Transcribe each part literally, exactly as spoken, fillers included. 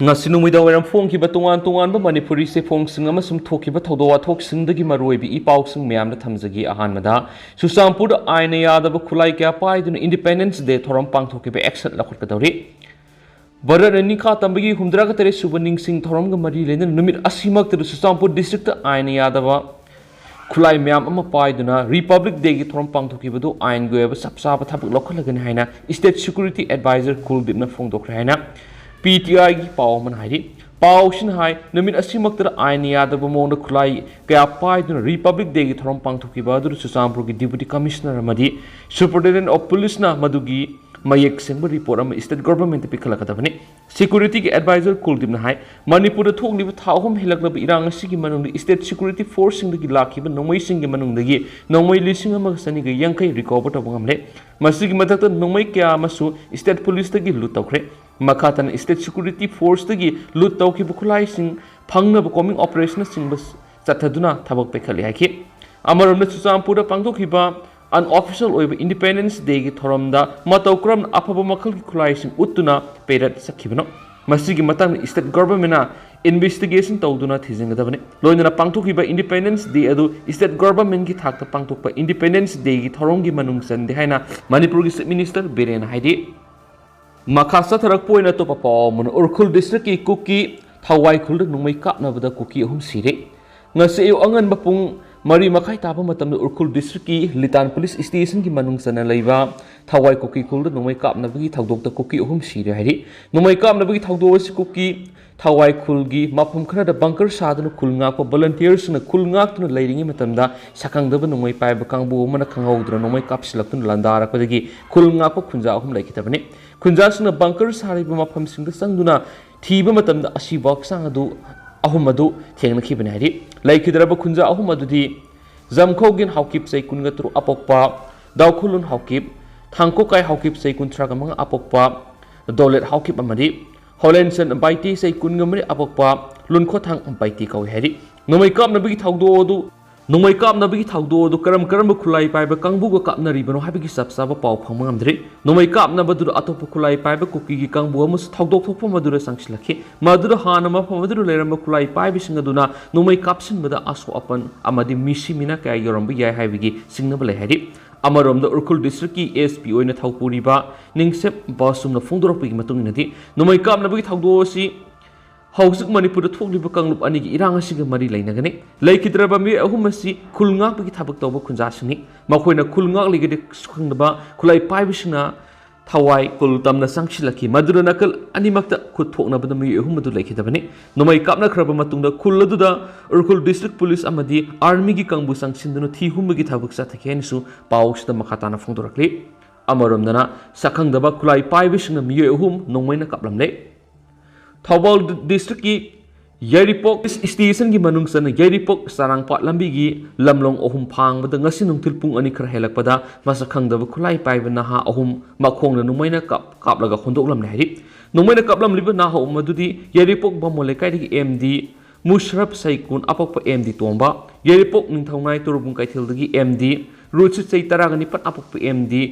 ꯉꯁꯤ ꯅꯨꯃꯤꯗꯥꯡ ꯋꯥꯏꯔꯝ ꯐꯣꯡꯈꯤꯕ ꯇꯣꯉꯥꯟ ꯇꯣꯉꯥꯟꯕ ꯃꯅꯤꯄꯨꯔꯤ ꯆꯦꯐꯣꯡꯁꯤꯡ ꯑꯃꯁꯨꯡ ꯊꯣꯛꯈꯤꯕ ꯊꯧꯗꯣꯛ ꯋꯥꯊꯣꯛꯁꯤꯡꯗꯒꯤ ꯃꯔꯨꯑꯣꯏꯕ ꯏ ꯄꯥꯎꯁꯤꯡ ꯃꯌꯥꯝꯗ ꯊꯝꯖꯒꯦ꯫ ꯑꯍꯥꯟꯕꯗ, ꯆꯨꯔꯆꯥꯟꯄꯨꯔꯗ ꯑꯥꯏꯟꯅ ꯌꯥꯗꯕ ꯈꯨꯠꯂꯥꯏ ꯀꯌꯥ ꯄꯥꯏꯗꯨꯅ Independence Day ꯊꯧꯔꯝ ꯄꯥꯡꯊꯣꯛꯈꯤꯕ action ꯂꯧꯈꯠꯀꯗꯧꯔꯤ꯫ ꯚꯥꯔꯠꯅ ꯅꯤꯡꯈꯥ ꯇꯝꯕꯒꯤ ꯍꯨꯝꯗ꯭ꯔꯥꯒ ꯇꯔꯦꯠ ꯁꯨꯕ ꯅꯤꯡꯁꯤꯡ ꯊꯧꯔꯝꯒ ꯃꯔꯤ ꯂꯩꯅꯅ ꯅꯨꯃꯤꯠ ꯑꯁꯤꯃꯛꯇꯗ ꯆꯨꯔꯆꯥꯟꯄꯨꯔ district ꯑꯥꯏꯟꯅ ꯌꯥꯗꯕ ꯈꯨꯠꯂꯥꯏ ꯃꯌꯥꯝ ꯑꯃ ꯄꯥꯏꯗꯨꯅ Republic Day ꯒꯤ ꯊꯧꯔꯝ ꯄꯥꯡꯊꯣꯛꯈꯤꯕꯗꯨ ꯑꯥꯏꯟꯒꯤ ꯑꯣꯏꯕ ꯆꯞ ꯆꯥꯕ ꯊꯕꯛ ꯂꯧꯈꯠꯂꯒꯅꯤ ꯍꯥꯏꯅ State Security Advisor ꯀꯨꯜꯗꯤꯞꯅ ꯐꯣꯡꯗꯣꯛꯈ꯭ꯔꯦ ꯍꯥꯏꯅ P T I ꯒꯤ ꯄꯥꯎ ꯑꯃꯅ ꯍꯥꯏꯔꯤ꯫ ꯄꯥꯎꯁꯤꯅ ꯍꯥꯏ, ꯅꯨꯃꯤꯠ ꯑꯁꯤꯃꯛꯇꯗ ꯑꯥꯏꯟ ꯌꯥꯗꯕ ꯃꯑꯣꯡꯗ ꯈꯨꯠꯂꯥꯏ ꯀꯌꯥ ꯄꯥꯏꯗꯨꯅ Republic Day ꯒꯤ ꯊꯧꯔꯝ ꯄꯥꯡꯊꯣꯛꯈꯤꯕ ꯑꯗꯨꯗ ꯆꯨꯔꯆꯥꯟꯄꯨꯔꯒꯤ Deputy Commissioner ꯑꯃꯗꯤ Superintendent of Police ꯅ ꯃꯗꯨꯒꯤ ꯃꯌꯦꯛ ꯁꯦꯡꯕ report ꯑꯃ State Government ꯇ ꯄꯤꯈꯠꯂꯛꯀꯗꯕꯅꯤ꯫ Security ꯒꯤ Advisor ꯀꯨꯜꯗꯤꯞꯅ ꯍꯥꯏ, ꯃꯅꯤꯄꯨꯔꯗ ꯊꯣꯛꯂꯤꯕ ꯊꯥ ꯑꯍꯨꯝ ꯍꯦꯜꯂꯛꯂꯕ ꯏꯔꯥꯡ ꯑꯁꯤꯒꯤ ꯃꯅꯨꯡꯗ State Security Force ꯁꯤꯡꯗꯒꯤ ꯂꯥꯛꯈꯤꯕ ꯅꯣꯡꯃꯩꯁꯤꯡꯒꯤ ꯃꯅꯨꯡꯗꯒꯤ ꯅꯣꯡꯃꯩ ꯂꯤꯁꯤꯡ ꯑꯃꯒ ꯆꯅꯤꯒ ꯌꯥꯡꯈꯩ recover ꯇꯧꯕ ꯉꯝꯂꯦ꯫ ꯃꯁꯤꯒꯤ ꯃꯊꯛꯇ ꯅꯣꯡꯃꯩ ꯀꯌꯥ ꯑꯃꯁꯨ State Police ꯇꯒꯤ loot ꯇꯧꯈ꯭ꯔꯦ꯫ ꯃꯈꯥ ꯇꯥꯅ State Security Force ꯇꯒꯤ loot ꯇꯧꯈꯤꯕ ꯈꯨꯠꯂꯥꯏꯁꯤꯡ ꯐꯪꯅꯕ combing operation ꯅꯆꯤꯡꯕ ꯆꯠꯊꯗꯨꯅ ꯊꯕꯛ ꯄꯥꯏꯈꯠꯂꯤ ꯍꯥꯏꯈꯤ꯫ ꯑꯃꯔꯣꯝꯗ ꯆꯨꯔꯆꯥꯟꯄꯨꯔꯗ ꯄꯥꯡꯊꯣꯛꯈꯤꯕ unofficial ꯑꯣꯏꯕ Independence Day ꯒꯤ ꯊꯧꯔꯝꯗ ꯃꯇꯧ ꯀꯔꯝꯅ ꯑꯐꯕ ꯃꯈꯜꯒꯤ ꯈꯨꯠꯂꯥꯏꯁꯤꯡ ꯎꯠꯇꯨꯅ parade ꯆꯠꯈꯤꯕꯅꯣ, ꯃꯁꯤꯒꯤ ꯃꯇꯥꯡꯗ State Government ꯅ investigation ꯇꯧꯗꯨꯅ ꯊꯤꯖꯤꯟꯒꯗꯕꯅꯤ꯫ ꯂꯣꯏꯅꯅ ꯄꯥꯡꯊꯣꯛꯈꯤꯕ Independence Day ꯑꯗꯨ State Government ꯀꯤ ꯊꯥꯛꯇ ꯄꯥꯡꯊꯣꯛꯄ Independence Day ꯒꯤ ꯊꯧꯔꯝꯒꯤ ꯃꯅꯨꯡ ꯆꯟꯗꯦ ꯍꯥꯏꯅ ꯃꯅꯤꯄꯨꯔꯒꯤ Chief Minister ꯕꯤꯔꯦꯟꯅ ꯍꯥꯏꯔꯤ꯫ ꯃꯈꯥ ꯆꯠꯊꯔꯛꯄ ꯑꯣꯏꯅ ꯑꯇꯣꯞꯄ ꯄꯥꯎ ꯑꯃꯅ, ꯎꯈ꯭ꯔꯨꯜ district ꯀꯤ ꯀꯨꯀꯤ ꯊꯋꯥꯏ ꯈꯨꯜꯗ ꯅꯣꯡꯃꯩ ꯀꯥꯞꯅꯕꯗ ꯀꯨꯀꯤ ꯑꯍꯨꯝ ꯁꯤꯔꯦ꯫ ꯉꯁꯤ ꯑꯌꯨꯛ ꯑꯉꯟꯕ ꯄꯨꯡ ꯃꯔꯤ ꯃꯈꯥꯏ ꯇꯥꯕ ꯃꯇꯝꯗ ꯎꯈ꯭ꯔꯨꯜ district ꯀꯤ ꯂꯤꯇꯥꯟ police station ꯒꯤ ꯃꯅꯨꯡ ꯆꯟꯅ ꯂꯩꯕ ꯊꯋꯥꯏ ꯀꯨꯀꯤ ꯈꯨꯜꯗ ꯅꯣꯡꯃꯩ ꯀꯥꯞꯅꯕꯒꯤ ꯊꯧꯗꯣꯛꯇ ꯀꯨꯀꯤ ꯑꯍꯨꯝ ꯁꯤꯔꯦ ꯍꯥꯏꯔꯤ꯫ ꯅꯣꯡꯃꯩ ꯀꯥꯞꯅꯕꯒꯤ ꯊꯧꯗꯣꯛ ꯑꯁꯤ ꯀꯨꯀꯤ ꯊꯋꯥꯏ ꯈꯨꯜꯒꯤ ꯃꯐꯝ ꯈꯔꯗ bunker ꯁꯥꯗꯨꯅ ꯈꯨꯜ ꯉꯥꯛꯄ volunteer ꯁꯤꯡꯅ ꯈꯨꯜ ꯉꯥꯛꯇꯨꯅ ꯂꯩꯔꯤꯉꯩ ꯃꯇꯝꯗ ꯁꯛꯈꯪꯗꯕ ꯅꯣꯡꯃꯩ ꯄꯥꯏꯕ ꯀꯥꯡꯕꯨ ꯑꯃꯅ ꯈꯪꯍꯧꯗꯅ ꯅꯣꯡꯃꯩ ꯀꯥꯞꯁꯤꯜꯂꯛꯇꯨꯅ ꯂꯥꯟꯗꯥꯔꯛꯄꯗꯒꯤ ꯈꯨꯜ ꯉꯥꯛꯄ ꯈꯨꯟꯖꯥ ꯑꯍꯨꯝ ꯂꯩꯈꯤꯗꯕꯅꯤ꯫ ꯈꯨꯟꯖꯥꯁꯤꯡꯅ bunker ꯁꯥꯔꯤꯕ ꯃꯐꯝꯁꯤꯡꯗ ꯆꯪꯗꯨꯅ ꯊꯤꯕ ꯃꯇꯝꯗ ꯑꯁꯤꯕ ꯍꯛꯆꯥꯡ ꯑꯗꯨ, ꯑꯍꯨꯝ ꯑꯗꯨ ꯊꯦꯡꯅꯈꯤꯕꯅꯤ ꯍꯥꯏꯔꯤ꯫ ꯂꯩꯈꯤꯗ꯭ꯔꯕ ꯈꯨꯟꯖꯥ ꯑꯍꯨꯝ ꯑꯗꯨꯗꯤ ꯖꯝꯈꯧꯒꯤꯟ ꯍꯥꯎꯀꯤꯞ ꯆꯍꯤ ꯀꯨꯟꯒ ꯇꯔꯨꯛ ꯑꯄꯣꯛꯄ, ꯗꯥꯎꯈꯨꯂꯨꯟ ꯍꯥꯎꯀꯤꯞ, ꯊꯥꯡꯀꯣꯀꯥꯏ ꯍꯥꯎꯀꯤꯞ ꯆꯍꯤ ꯀꯨꯟꯊ꯭ꯔꯥꯒ ꯃꯉꯥ ꯑꯄꯣꯛꯄ, ꯗꯣꯂꯦꯠ ꯍꯥꯎꯀꯤꯞ ꯑꯃꯗꯤ ꯍꯣꯂꯦꯟꯁꯟ ꯕꯥꯏꯇꯤ ꯆꯍꯤ ꯀꯨꯟꯒ ꯃꯔꯤ ꯑꯄꯣꯛꯄ, ꯂꯨꯟꯈꯣꯊꯥꯡ ꯕꯥꯏꯇꯤ ꯀꯧꯏ ꯍꯥꯏꯔꯤ꯫ ꯅꯣꯡꯃꯩ ꯀꯥꯞꯅꯕꯒꯤ ꯊꯧꯗꯣꯛ ꯑꯗꯨ ꯅꯣꯡꯃꯩ ꯀꯥꯞꯅꯕꯒꯤ ꯊꯧꯗꯣꯛ ꯑꯗꯨ ꯀꯔꯝ ꯀꯔꯝꯕ ꯈꯨꯠꯂꯥꯏ ꯄꯥꯏꯕ ꯀꯥꯡꯕꯨꯒ ꯀꯥꯞꯅꯔꯤꯕꯅꯣ ꯍꯥꯏꯕꯒꯤ ꯆꯞ ꯆꯥꯕ ꯄꯥꯎ ꯐꯪꯕ ꯉꯝꯗ꯭ꯔꯤ꯫ ꯅꯣꯡꯃꯩ ꯀꯥꯞꯅꯕꯗꯨꯗ ꯑꯇꯣꯞꯄ ꯈꯨꯠꯂꯥꯏ ꯄꯥꯏꯕ ꯀꯨꯀꯤꯒꯤ ꯀꯥꯡꯕꯨ ꯑꯃꯁꯨ ꯊꯧꯗꯣꯛ ꯊꯣꯛꯐꯝ ꯑꯗꯨꯗ ꯆꯪꯁꯤꯜꯂꯛꯈꯤ꯫ ꯃꯗꯨꯗ ꯍꯥꯟꯅ ꯃꯐꯝ ꯑꯗꯨꯗ ꯂꯩꯔꯝꯕ ꯈꯨꯠꯂꯥꯏ ꯄꯥꯏꯕꯁꯤꯡ ꯑꯗꯨꯅ ꯅꯣꯡꯃꯩ ꯀꯥꯞꯁꯤꯟꯕꯗ ꯑꯁꯣꯛ ꯑꯄꯟ ꯑꯃꯗꯤ ꯃꯤꯁꯤ ꯃꯤꯅꯥ ꯀꯌꯥ ꯌꯧꯔꯝꯕ ꯌꯥꯏ ꯍꯥꯏꯕꯒꯤ ꯆꯤꯡꯅꯕ ꯂꯩ ꯍꯥꯏꯔꯤ꯫ ꯑꯃꯔꯣꯝꯗ ꯎꯈ꯭ꯔꯨꯜ ꯗꯤꯁꯇ꯭ꯔꯤꯛꯀꯤ ꯑꯦꯁ ꯄꯤ ꯑꯣꯏꯅ ꯊꯧꯄꯨꯔꯤꯕ ꯅꯤꯡꯁꯦꯞ ꯕꯥꯁꯨꯝꯅ ꯐꯣꯡꯗꯣꯔꯛꯄꯒꯤ ꯃꯇꯨꯡ ꯏꯟꯅꯗꯤ, ꯅꯣꯡꯃꯩ ꯀꯥꯞꯅꯕꯒꯤ ꯊꯧꯗꯣꯛ ꯑꯁꯤ ꯍꯧꯖꯤꯛ ꯃꯅꯤꯄꯨꯔꯗ ꯊꯣꯛꯂꯤꯕ ꯀꯥꯡꯂꯨꯞ ꯑꯅꯤꯒꯤ ꯏꯔꯥꯡ ꯑꯁꯤꯒ ꯃꯔꯤ ꯂꯩꯅꯒꯅꯤ꯫ ꯂꯩꯈꯤꯗ꯭ꯔꯕ ꯃꯤꯑꯣꯏ ꯑꯍꯨꯝ ꯑꯁꯤ ꯈꯨꯜ ꯉꯥꯛꯄꯒꯤ ꯊꯕꯛ ꯇꯧꯕ ꯈꯨꯟꯖꯥꯁꯤꯡꯅꯤ꯫ ꯃꯈꯣꯏꯅ ꯈꯨꯜ ꯉꯥꯛꯂꯤꯒꯗꯤ ꯈꯪꯗꯕ ꯈꯨꯠꯂꯥꯏ ꯄꯥꯏꯕꯁꯤꯡꯅ ꯊꯋꯥꯏ ꯈꯨꯜ ꯇꯝꯅ ꯆꯪꯁꯤꯜꯂꯛꯈꯤ꯫ ꯃꯗꯨꯅ ꯅꯥꯀꯜ ꯑꯅꯤꯃꯛꯇ ꯈꯨꯠ ꯊꯣꯛꯅꯕꯗ ꯃꯤꯑꯣꯏ ꯑꯍꯨꯝ ꯑꯗꯨ ꯂꯩꯈꯤꯗꯕꯅꯤ꯫ ꯅꯣꯡꯃꯩ ꯀꯥꯞꯅꯈ꯭ꯔꯕ ꯃꯇꯨꯡꯗ ꯈꯨꯜ ꯑꯗꯨꯗ ꯎꯈ꯭ꯔꯨꯜ ꯗꯤꯁꯇ꯭ꯔꯤꯛ ꯄꯨꯂꯤꯁ ꯑꯃꯗꯤ ꯑꯥꯔꯃꯤꯒꯤ ꯀꯥꯡꯕꯨ ꯆꯪꯁꯤꯟꯗꯨꯅ ꯊꯤ ꯍꯨꯝꯕꯒꯤ ꯊꯕꯛ ꯆꯠꯊꯈꯤ ꯍꯥꯏꯅꯁꯨ ꯄꯥꯎꯁꯤꯗ ꯃꯈꯥ ꯇꯥꯅ ꯐꯣꯡꯗꯣꯔꯛꯂꯤ꯫ ꯑꯃꯔꯣꯝꯗꯅ, ꯁꯛꯈꯪꯗꯕ ꯈꯨꯠꯂꯥꯏ ꯄꯥꯏꯕꯁꯤꯡꯅ ꯃꯤꯑꯣꯏ ꯑꯍꯨꯝ ꯅꯣꯡꯃꯩꯅ ꯀꯥꯞꯂꯝꯂꯦ꯫ ꯊꯧꯕꯥꯜ ꯗꯤꯁꯇ꯭ꯔꯤꯛꯀꯤ ꯌꯥꯏꯔꯤꯄꯣꯛ ꯁ꯭ꯇꯦꯁꯟꯒꯤ ꯃꯅꯨꯡ ꯆꯟꯅ ꯌꯥꯏꯔꯤꯄꯣꯛ ꯆꯔꯥꯡꯄꯥꯠ ꯂꯝꯕꯤꯒꯤ ꯂꯝꯂꯣꯡ ꯑꯍꯨꯝ ꯐꯥꯡꯕꯗ ꯉꯁꯤ ꯅꯨꯡꯊꯤꯜ ꯄꯨꯡ ꯑꯅꯤ ꯈꯔ ꯍꯦꯜꯂꯛꯄꯗ ꯃꯁꯛ ꯈꯪꯗꯕ ꯈꯨꯠꯂꯥꯏ ꯄꯥꯏꯕ ꯅꯍꯥ ꯑꯍꯨꯝ ꯃꯈꯣꯡꯅ ꯅꯣꯡꯃꯩꯅ ꯀꯥꯞ-, ꯀꯥꯞꯂꯒ ꯍꯨꯟꯗꯣꯛꯂꯝꯂꯦ ꯍꯥꯏꯔꯤ꯫ ꯅꯣꯡꯃꯩꯅ ꯀꯥꯞꯂꯝꯂꯤꯕ ꯅꯍꯥ ꯑꯍꯨꯝ ꯑꯗꯨꯗꯤ ꯌꯥꯏꯔꯤꯄꯣꯛ ꯕꯥꯃꯣꯟ ꯂꯩꯀꯥꯏꯗꯒꯤ ꯑꯦꯝ ꯗꯤ ꯃꯨꯁꯔꯞ ꯁꯩꯀꯨꯟ ꯑꯄꯣꯛꯄ ꯑꯦꯝ ꯗꯤ ꯇꯣꯝꯕ, ꯌꯥꯏꯔꯤꯄꯣꯛ ꯅꯤꯡꯊꯧꯅꯥꯏ ꯇꯣꯔꯕꯨꯡ ꯀꯩꯊꯦꯜꯗꯒꯤ ꯑꯦꯝ ꯗꯤ ꯔꯨꯠꯁꯤꯠ ꯆꯍꯤ ꯇꯔꯥꯒ ꯅꯤꯄꯥꯟ ꯑꯄꯣꯛꯄ ꯑꯦꯝ ꯗꯤ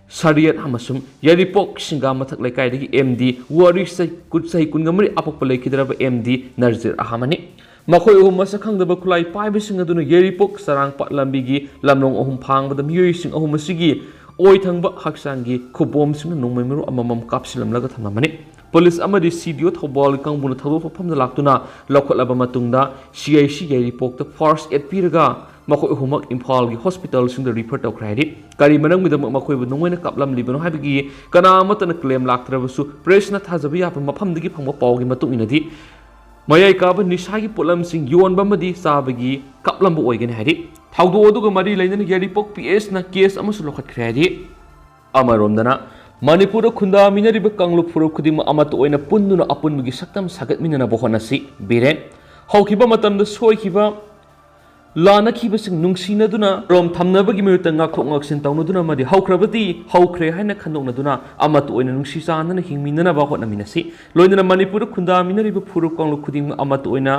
ꯁꯔꯤꯌꯠ ꯑꯃꯁꯨꯡ ꯌꯥꯏꯔꯤꯄꯣꯛ ꯁꯤꯡꯒꯥ ꯃꯊꯛ ꯂꯩꯀꯥꯏꯗꯒꯤ ꯑꯦꯝ ꯗꯤ ꯋꯥꯔꯤ ꯆꯍꯤ ꯀꯨꯟ, ꯆꯍꯤ ꯀꯨꯟꯒ ꯃꯔꯤ ꯑꯄꯣꯛꯄ ꯂꯩꯈꯤꯗ꯭ꯔꯕ ꯑꯦꯝ ꯗꯤ ꯅꯔꯖꯤꯔ ꯑꯍꯃꯅꯤ꯫ ꯃꯈꯣꯏ ꯑꯍꯨꯝ ꯃꯁꯛ ꯈꯪꯗꯕ ꯈꯨꯠꯂꯥꯏ ꯄꯥꯏꯕꯁꯤꯡ ꯑꯗꯨꯅ ꯌꯥꯏꯔꯤꯄꯣꯛ ꯆꯔꯥꯡꯄꯥꯠ ꯂꯝꯕꯤꯒꯤ ꯂꯝꯂꯣꯡ ꯑꯍꯨꯝ ꯐꯥꯡꯕꯗ ꯃꯤꯑꯣꯏꯁꯤꯡ ꯑꯍꯨꯝ ꯑꯁꯤꯒꯤ ꯑꯣꯏ ꯊꯪꯕ ꯍꯛꯆꯥꯡꯒꯤ ꯈꯨꯕꯣꯝꯁꯤꯡꯅ ꯅꯣꯡꯃꯩ ꯃꯔꯨ ꯑꯃꯃꯝ ꯀꯥꯞꯁꯤꯜꯂꯝꯂꯒ ꯊꯝꯂꯝꯃꯅꯤ꯫ ꯄꯨꯂꯤꯁ ꯑꯃꯗꯤ ꯁꯤ ꯗꯤ ꯑꯣ ꯊꯧꯕꯥꯜꯒꯤ ꯀꯥꯡꯕꯨꯅ ꯊꯧꯗꯣꯛ ꯊꯣꯛꯐꯝꯗ ꯂꯥꯛꯇꯨꯅ ꯂꯧꯈꯠꯂꯕ ꯃꯇꯨꯡꯗ C I C ꯌꯥꯏꯔꯤꯄꯣꯛꯇ first aid ꯄꯤꯔꯒ ꯃꯈꯣꯏ ꯑꯍꯨꯝꯃꯛ ꯏꯝꯐꯥꯜꯒꯤ ꯍꯣꯁꯄꯤꯇꯥꯜꯁꯤꯡꯗ ꯔꯤꯐꯔ ꯇꯧꯈ꯭ꯔꯦ ꯍꯥꯏꯔꯤ꯫ ꯀꯔꯤ ꯃꯔꯝꯒꯤꯗꯃꯛ ꯃꯈꯣꯏꯕꯨ ꯅꯣꯡꯃꯩꯅ ꯀꯥꯞꯂꯝꯂꯤꯕꯅꯣ ꯍꯥꯏꯕꯒꯤ ꯀꯅꯥ ꯑꯃꯠꯇꯅ ꯀ꯭ꯂꯦꯝ ꯂꯥꯛꯇ꯭ꯔꯕꯁꯨ, ꯄ꯭ꯔꯦꯁꯅ ꯊꯥꯖꯕ ꯌꯥꯕ ꯃꯐꯝꯗꯒꯤ ꯐꯪꯕ ꯄꯥꯎꯒꯤ ꯃꯇꯨꯡ ꯏꯟꯅꯗꯤ, ꯃꯌꯥꯏ ꯀꯥꯕ ꯅꯤꯁꯥꯒꯤ ꯄꯣꯠꯂꯝꯁꯤꯡ ꯌꯣꯟꯕ ꯑꯃꯗꯤ ꯆꯥꯕꯒꯤ ꯀꯥꯞꯂꯝꯕ ꯑꯣꯏꯒꯅꯤ ꯍꯥꯏꯔꯤ꯫ ꯊꯧꯗꯣꯛ ꯑꯗꯨꯒ ꯃꯔꯤ ꯂꯩꯅꯅ ꯌꯥꯏꯔꯤꯄꯣꯛ ꯄꯤ ꯑꯦꯁꯅ ꯀꯦꯁ ꯑꯃꯁꯨ ꯂꯧꯈꯠꯈ꯭ꯔꯦ ꯍꯥꯏꯔꯤ꯫ ꯑꯃꯔꯣꯝꯗꯅ, ꯃꯅꯤꯄꯨꯔꯗ ꯈꯨꯟꯗꯥꯃꯤꯟꯅꯔꯤꯕ ꯀꯥꯡꯂꯨꯞ ꯐꯨꯔꯨꯞ ꯈꯨꯗꯤꯡꯃꯛ ꯑꯃꯠꯇ ꯑꯣꯏꯅ ꯄꯨꯟꯗꯨꯅ ꯑꯄꯨꯟꯕꯒꯤ ꯁꯛꯇꯝ ꯁꯥꯒꯠꯃꯤꯟꯅꯅꯕ ꯍꯣꯠꯅꯁꯤ꯫ ꯕꯤꯔꯦꯟ꯫ ꯍꯧꯈꯤꯕ ꯃꯇꯝꯗ ꯁꯣꯏꯈꯤꯕ, ꯂꯥꯟꯅꯈꯤꯕꯁꯤꯡ ꯅꯨꯡꯁꯤꯅꯗꯨꯅ ꯔꯣꯝ ꯊꯝꯅꯕꯒꯤ ꯃꯤꯑꯣꯏꯇ ꯉꯥꯛꯊꯣꯛ ꯉꯥꯛꯁꯤꯟ ꯇꯧꯅꯗꯨꯅ ꯑꯃꯗꯤ ꯍꯧꯈ꯭ꯔꯕꯗꯤ ꯍꯧꯈ꯭ꯔꯦ ꯍꯥꯏꯅ ꯈꯟꯗꯣꯛꯅꯗꯨꯅ ꯑꯃꯠꯇ ꯑꯣꯏꯅ ꯅꯨꯡꯁꯤ ꯆꯥꯟꯅꯅ ꯍꯤꯡꯃꯤꯟꯅꯅꯕ ꯍꯣꯠꯅꯃꯤꯟꯅꯁꯤ꯫ ꯂꯣꯏꯅꯅ ꯃꯅꯤꯄꯨꯔꯗ ꯈꯨꯟꯗꯥꯃꯤꯟꯅꯔꯤꯕ ꯐꯨꯔꯨꯞ ꯀꯥꯡꯂꯨꯞ ꯈꯨꯗꯤꯡꯃꯛ ꯑꯃꯠꯇ ꯑꯣꯏꯅ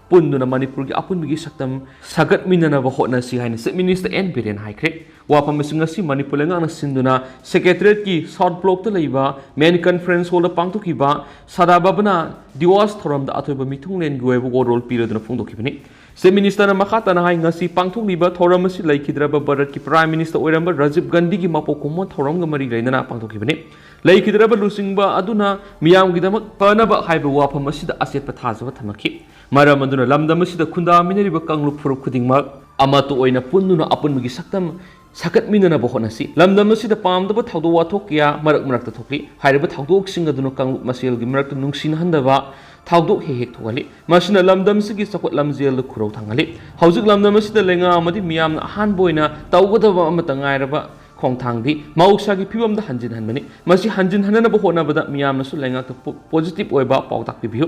ꯄꯨꯟꯗꯨꯅ ꯃꯅꯤꯄꯨꯔꯒꯤ ꯑꯄꯨꯟꯕꯒꯤ ꯁꯛꯇꯝ ꯁꯥꯒꯠꯃꯤꯟꯅꯅꯕ ꯍꯣꯠꯅꯁꯤ ꯍꯥꯏꯅ Chief Minister ꯑꯦꯟ ꯕꯤꯔꯦꯟ ꯍꯥꯏꯈ꯭ꯔꯦ꯫ ꯋꯥꯐꯝ ꯑꯁꯤ ꯉꯁꯤ ꯃꯅꯤꯄꯨꯔ ꯂꯩꯉꯥꯛꯅ ꯁꯤꯟꯗꯨꯅ Secretariat ꯀꯤ South Block ꯇ ꯂꯩꯕ Main Conference Hall ꯗ ꯄꯥꯡꯊꯣꯛꯈꯤꯕ ꯁꯗꯥ ꯚꯕꯅꯥ ꯗꯤꯋꯥꯁ ꯊꯧꯔꯝꯗ ꯑꯊꯣꯏꯕ ꯃꯤꯊꯨꯡꯂꯦꯟꯒꯤ ꯑꯣꯏꯕ ꯋꯥꯔꯣꯜ ꯄꯤꯔꯗꯨꯅ ꯐꯣꯡꯗꯣꯛꯈꯤꯕꯅꯤ꯫ Chief Minister ꯅ ꯃꯈꯥ ꯇꯥꯅ ꯍꯥꯏ, ꯉꯁꯤ ꯄꯥꯡꯊꯣꯛꯂꯤꯕ ꯊꯧꯔꯝ ꯑꯁꯤ ꯂꯩꯈꯤꯗ꯭ꯔꯕ ꯚꯥꯔꯠꯀꯤ Prime Minister ꯑꯣꯏꯔꯝꯕ ꯔꯥꯖꯤꯕ ꯒꯥꯟꯙꯤꯒꯤ ꯃꯄꯣꯛ ꯀꯨꯝꯑꯣꯟ ꯊꯧꯔꯝꯒ ꯃꯔꯤ ꯂꯩꯅꯅ ꯄꯥꯡꯊꯣꯛꯈꯤꯕꯅꯤ꯫ ꯂꯩꯈꯤꯗ꯭ꯔꯕ ꯂꯨꯆꯤꯡꯕ ꯑꯗꯨꯅ ꯃꯤꯌꯥꯝꯒꯤꯗꯃꯛ ꯐꯅꯕ ꯍꯥꯏꯕ ꯋꯥꯐꯝ ꯑꯁꯤꯗ ꯑꯆꯦꯠꯄ ꯊꯥꯖꯕ ꯊꯝꯂꯛꯈꯤ꯫ ꯃꯔꯝ ꯑꯗꯨꯅ ꯂꯝꯗꯝ ꯑꯁꯤꯗ ꯈꯨꯟꯗꯥꯃꯤꯟꯅꯔꯤꯕ ꯀꯥꯡꯂꯨꯞ ꯐꯨꯔꯨꯞ ꯈꯨꯗꯤꯡꯃꯛ ꯑꯃꯠꯇ ꯑꯣꯏꯅ ꯄꯨꯟꯗꯨꯅ ꯑꯄꯨꯟꯕꯒꯤ ꯁꯛꯇꯝ ꯁꯥꯒꯠꯃꯤꯟꯅꯅꯕ ꯍꯣꯠꯅꯁꯤ꯫ ꯂꯝꯗꯝ ꯑꯁꯤꯗ ꯄꯥꯝꯗꯕ ꯊꯧꯗꯣꯛ ꯋꯥꯊꯣꯛ ꯀꯌꯥ ꯃꯔꯛ ꯃꯔꯛꯇ ꯊꯣꯛꯂꯤ꯫ ꯍꯥꯏꯔꯤꯕ ꯊꯧꯗꯣꯛꯁꯤꯡ ꯑꯗꯨꯅ ꯀꯥꯡꯂꯨꯞ ꯃꯁꯦꯜꯒꯤ ꯃꯔꯛꯇ ꯅꯨꯡꯁꯤꯅꯍꯟꯗꯕ ꯊꯧꯗꯣꯛ ꯍꯦꯛ ꯍꯦꯛ ꯊꯣꯛꯍꯜꯂꯤ꯫ ꯃꯁꯤꯅ ꯂꯝꯗꯝ ꯑꯁꯤꯒꯤ ꯆꯥꯎꯈꯠ ꯂꯝꯖꯦꯜꯗ ꯈꯨꯔꯧ ꯊꯥꯡꯍꯜꯂꯤ꯫ ꯍꯧꯖꯤꯛ ꯂꯝꯗꯝ ꯑꯁꯤꯗ ꯂꯩꯉꯥꯛ ꯑꯃꯗꯤ ꯃꯤꯌꯥꯝꯅ ꯑꯍꯥꯟꯕ ꯑꯣꯏꯅ ꯇꯧꯒꯗꯕ ꯑꯃꯠꯇ ꯉꯥꯏꯔꯕ ꯈꯣꯡꯊꯥꯡꯗꯤ ꯃꯍꯧꯁꯥꯒꯤ ꯐꯤꯕꯝꯗ ꯍꯟꯖꯤꯟꯍꯟꯕꯅꯤ꯫ ꯃꯁꯤ ꯍꯟꯖꯤꯟꯍꯟꯅꯕ ꯍꯣꯠꯅꯕꯗ ꯃꯤꯌꯥꯝꯅꯁꯨ ꯂꯩꯉꯥꯛꯇ ꯄꯣ-, positive ꯑꯣꯏꯕ ꯄꯥꯎꯇꯥꯛ ꯄꯤꯕꯤꯌꯨ꯫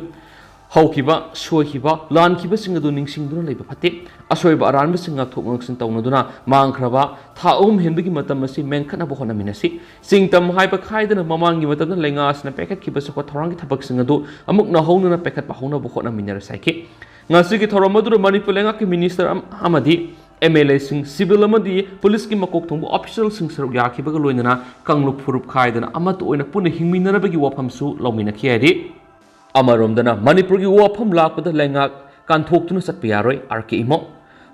ꯍꯧꯈꯤꯕ, ꯁꯣꯏꯈꯤꯕ, ꯂꯥꯟꯈꯤꯕꯁꯤꯡ ꯑꯗꯨ ꯅꯤꯡꯁꯤꯡꯗꯨꯅ ꯂꯩꯕ ꯐꯠꯇꯦ꯫ ꯑꯁꯣꯏꯕ ꯑꯔꯥꯟꯕꯁꯤꯡ ꯉꯥꯛꯊꯣꯛ ꯉꯥꯛꯁꯤꯟ ꯇꯧꯅꯗꯨꯅ ꯃꯥꯡꯈ꯭ꯔꯕ ꯊꯥ ꯑꯍꯨꯝ ꯍꯦꯟꯕꯒꯤ ꯃꯇꯝ ꯑꯁꯤ ꯃꯦꯟꯈꯠꯅꯕ ꯍꯣꯠꯅꯃꯤꯟꯅꯁꯤ꯫ ꯆꯤꯡ ꯇꯝ ꯍꯥꯏꯕ ꯈꯥꯏꯗꯅ ꯃꯃꯥꯡꯒꯤ ꯃꯇꯝꯗ ꯂꯩꯉꯥꯛ ꯑꯁꯤꯅ ꯄꯥꯏꯈꯠꯈꯤꯕ ꯆꯥꯎꯈꯠ ꯊꯧꯔꯥꯡꯒꯤ ꯊꯕꯛꯁꯤꯡ ꯑꯗꯨ ꯑꯃꯨꯛ ꯅꯧꯍꯧꯅꯅ ꯄꯥꯏꯈꯠꯄ ꯍꯧꯅꯕ ꯍꯣꯠꯅꯃꯤꯟꯅꯔꯁꯤ ꯍꯥꯏꯈꯤ꯫ ꯉꯁꯤꯒꯤ ꯊꯧꯔꯝ ꯑꯗꯨꯗ ꯃꯅꯤꯄꯨꯔ ꯂꯩꯉꯥꯛꯀꯤ Minister ꯑꯝ-, ꯑꯃꯗꯤ ꯑꯦꯝ ꯑꯦꯜ ꯑꯦꯁꯤꯡ, civil ꯑꯃꯗꯤ ꯄꯨꯂꯤꯁꯀꯤ ꯃꯀꯣꯛ ꯊꯣꯡꯕ officialꯁꯤꯡ ꯁꯔꯨꯛ ꯌꯥꯈꯤꯕꯒ ꯂꯣꯏꯅꯅ ꯀꯥꯡꯂꯨꯞ ꯐꯨꯔꯨꯞ ꯈꯥꯏꯗꯅ ꯑꯃꯠꯇ ꯑꯣꯏꯅ ꯄꯨꯟꯅ ꯍꯤꯡꯃꯤꯟꯅꯅꯕꯒꯤ ꯋꯥꯐꯝꯁꯨ ꯂꯧꯃꯤꯟꯅꯈꯤ ꯍꯥꯏꯔꯤ꯫ ꯑꯃꯔꯣꯝꯗꯅ ꯃꯅꯤꯄꯨꯔꯒꯤ ꯋꯥꯐꯝ ꯂꯥꯛꯄꯗ ꯂꯩꯉꯥꯛ ꯀꯥꯟꯊꯣꯛꯇꯨꯅ ꯆꯠꯄ ꯌꯥꯔꯣꯏ, ꯑꯥꯔ ꯀꯦ ꯏꯃꯣ꯫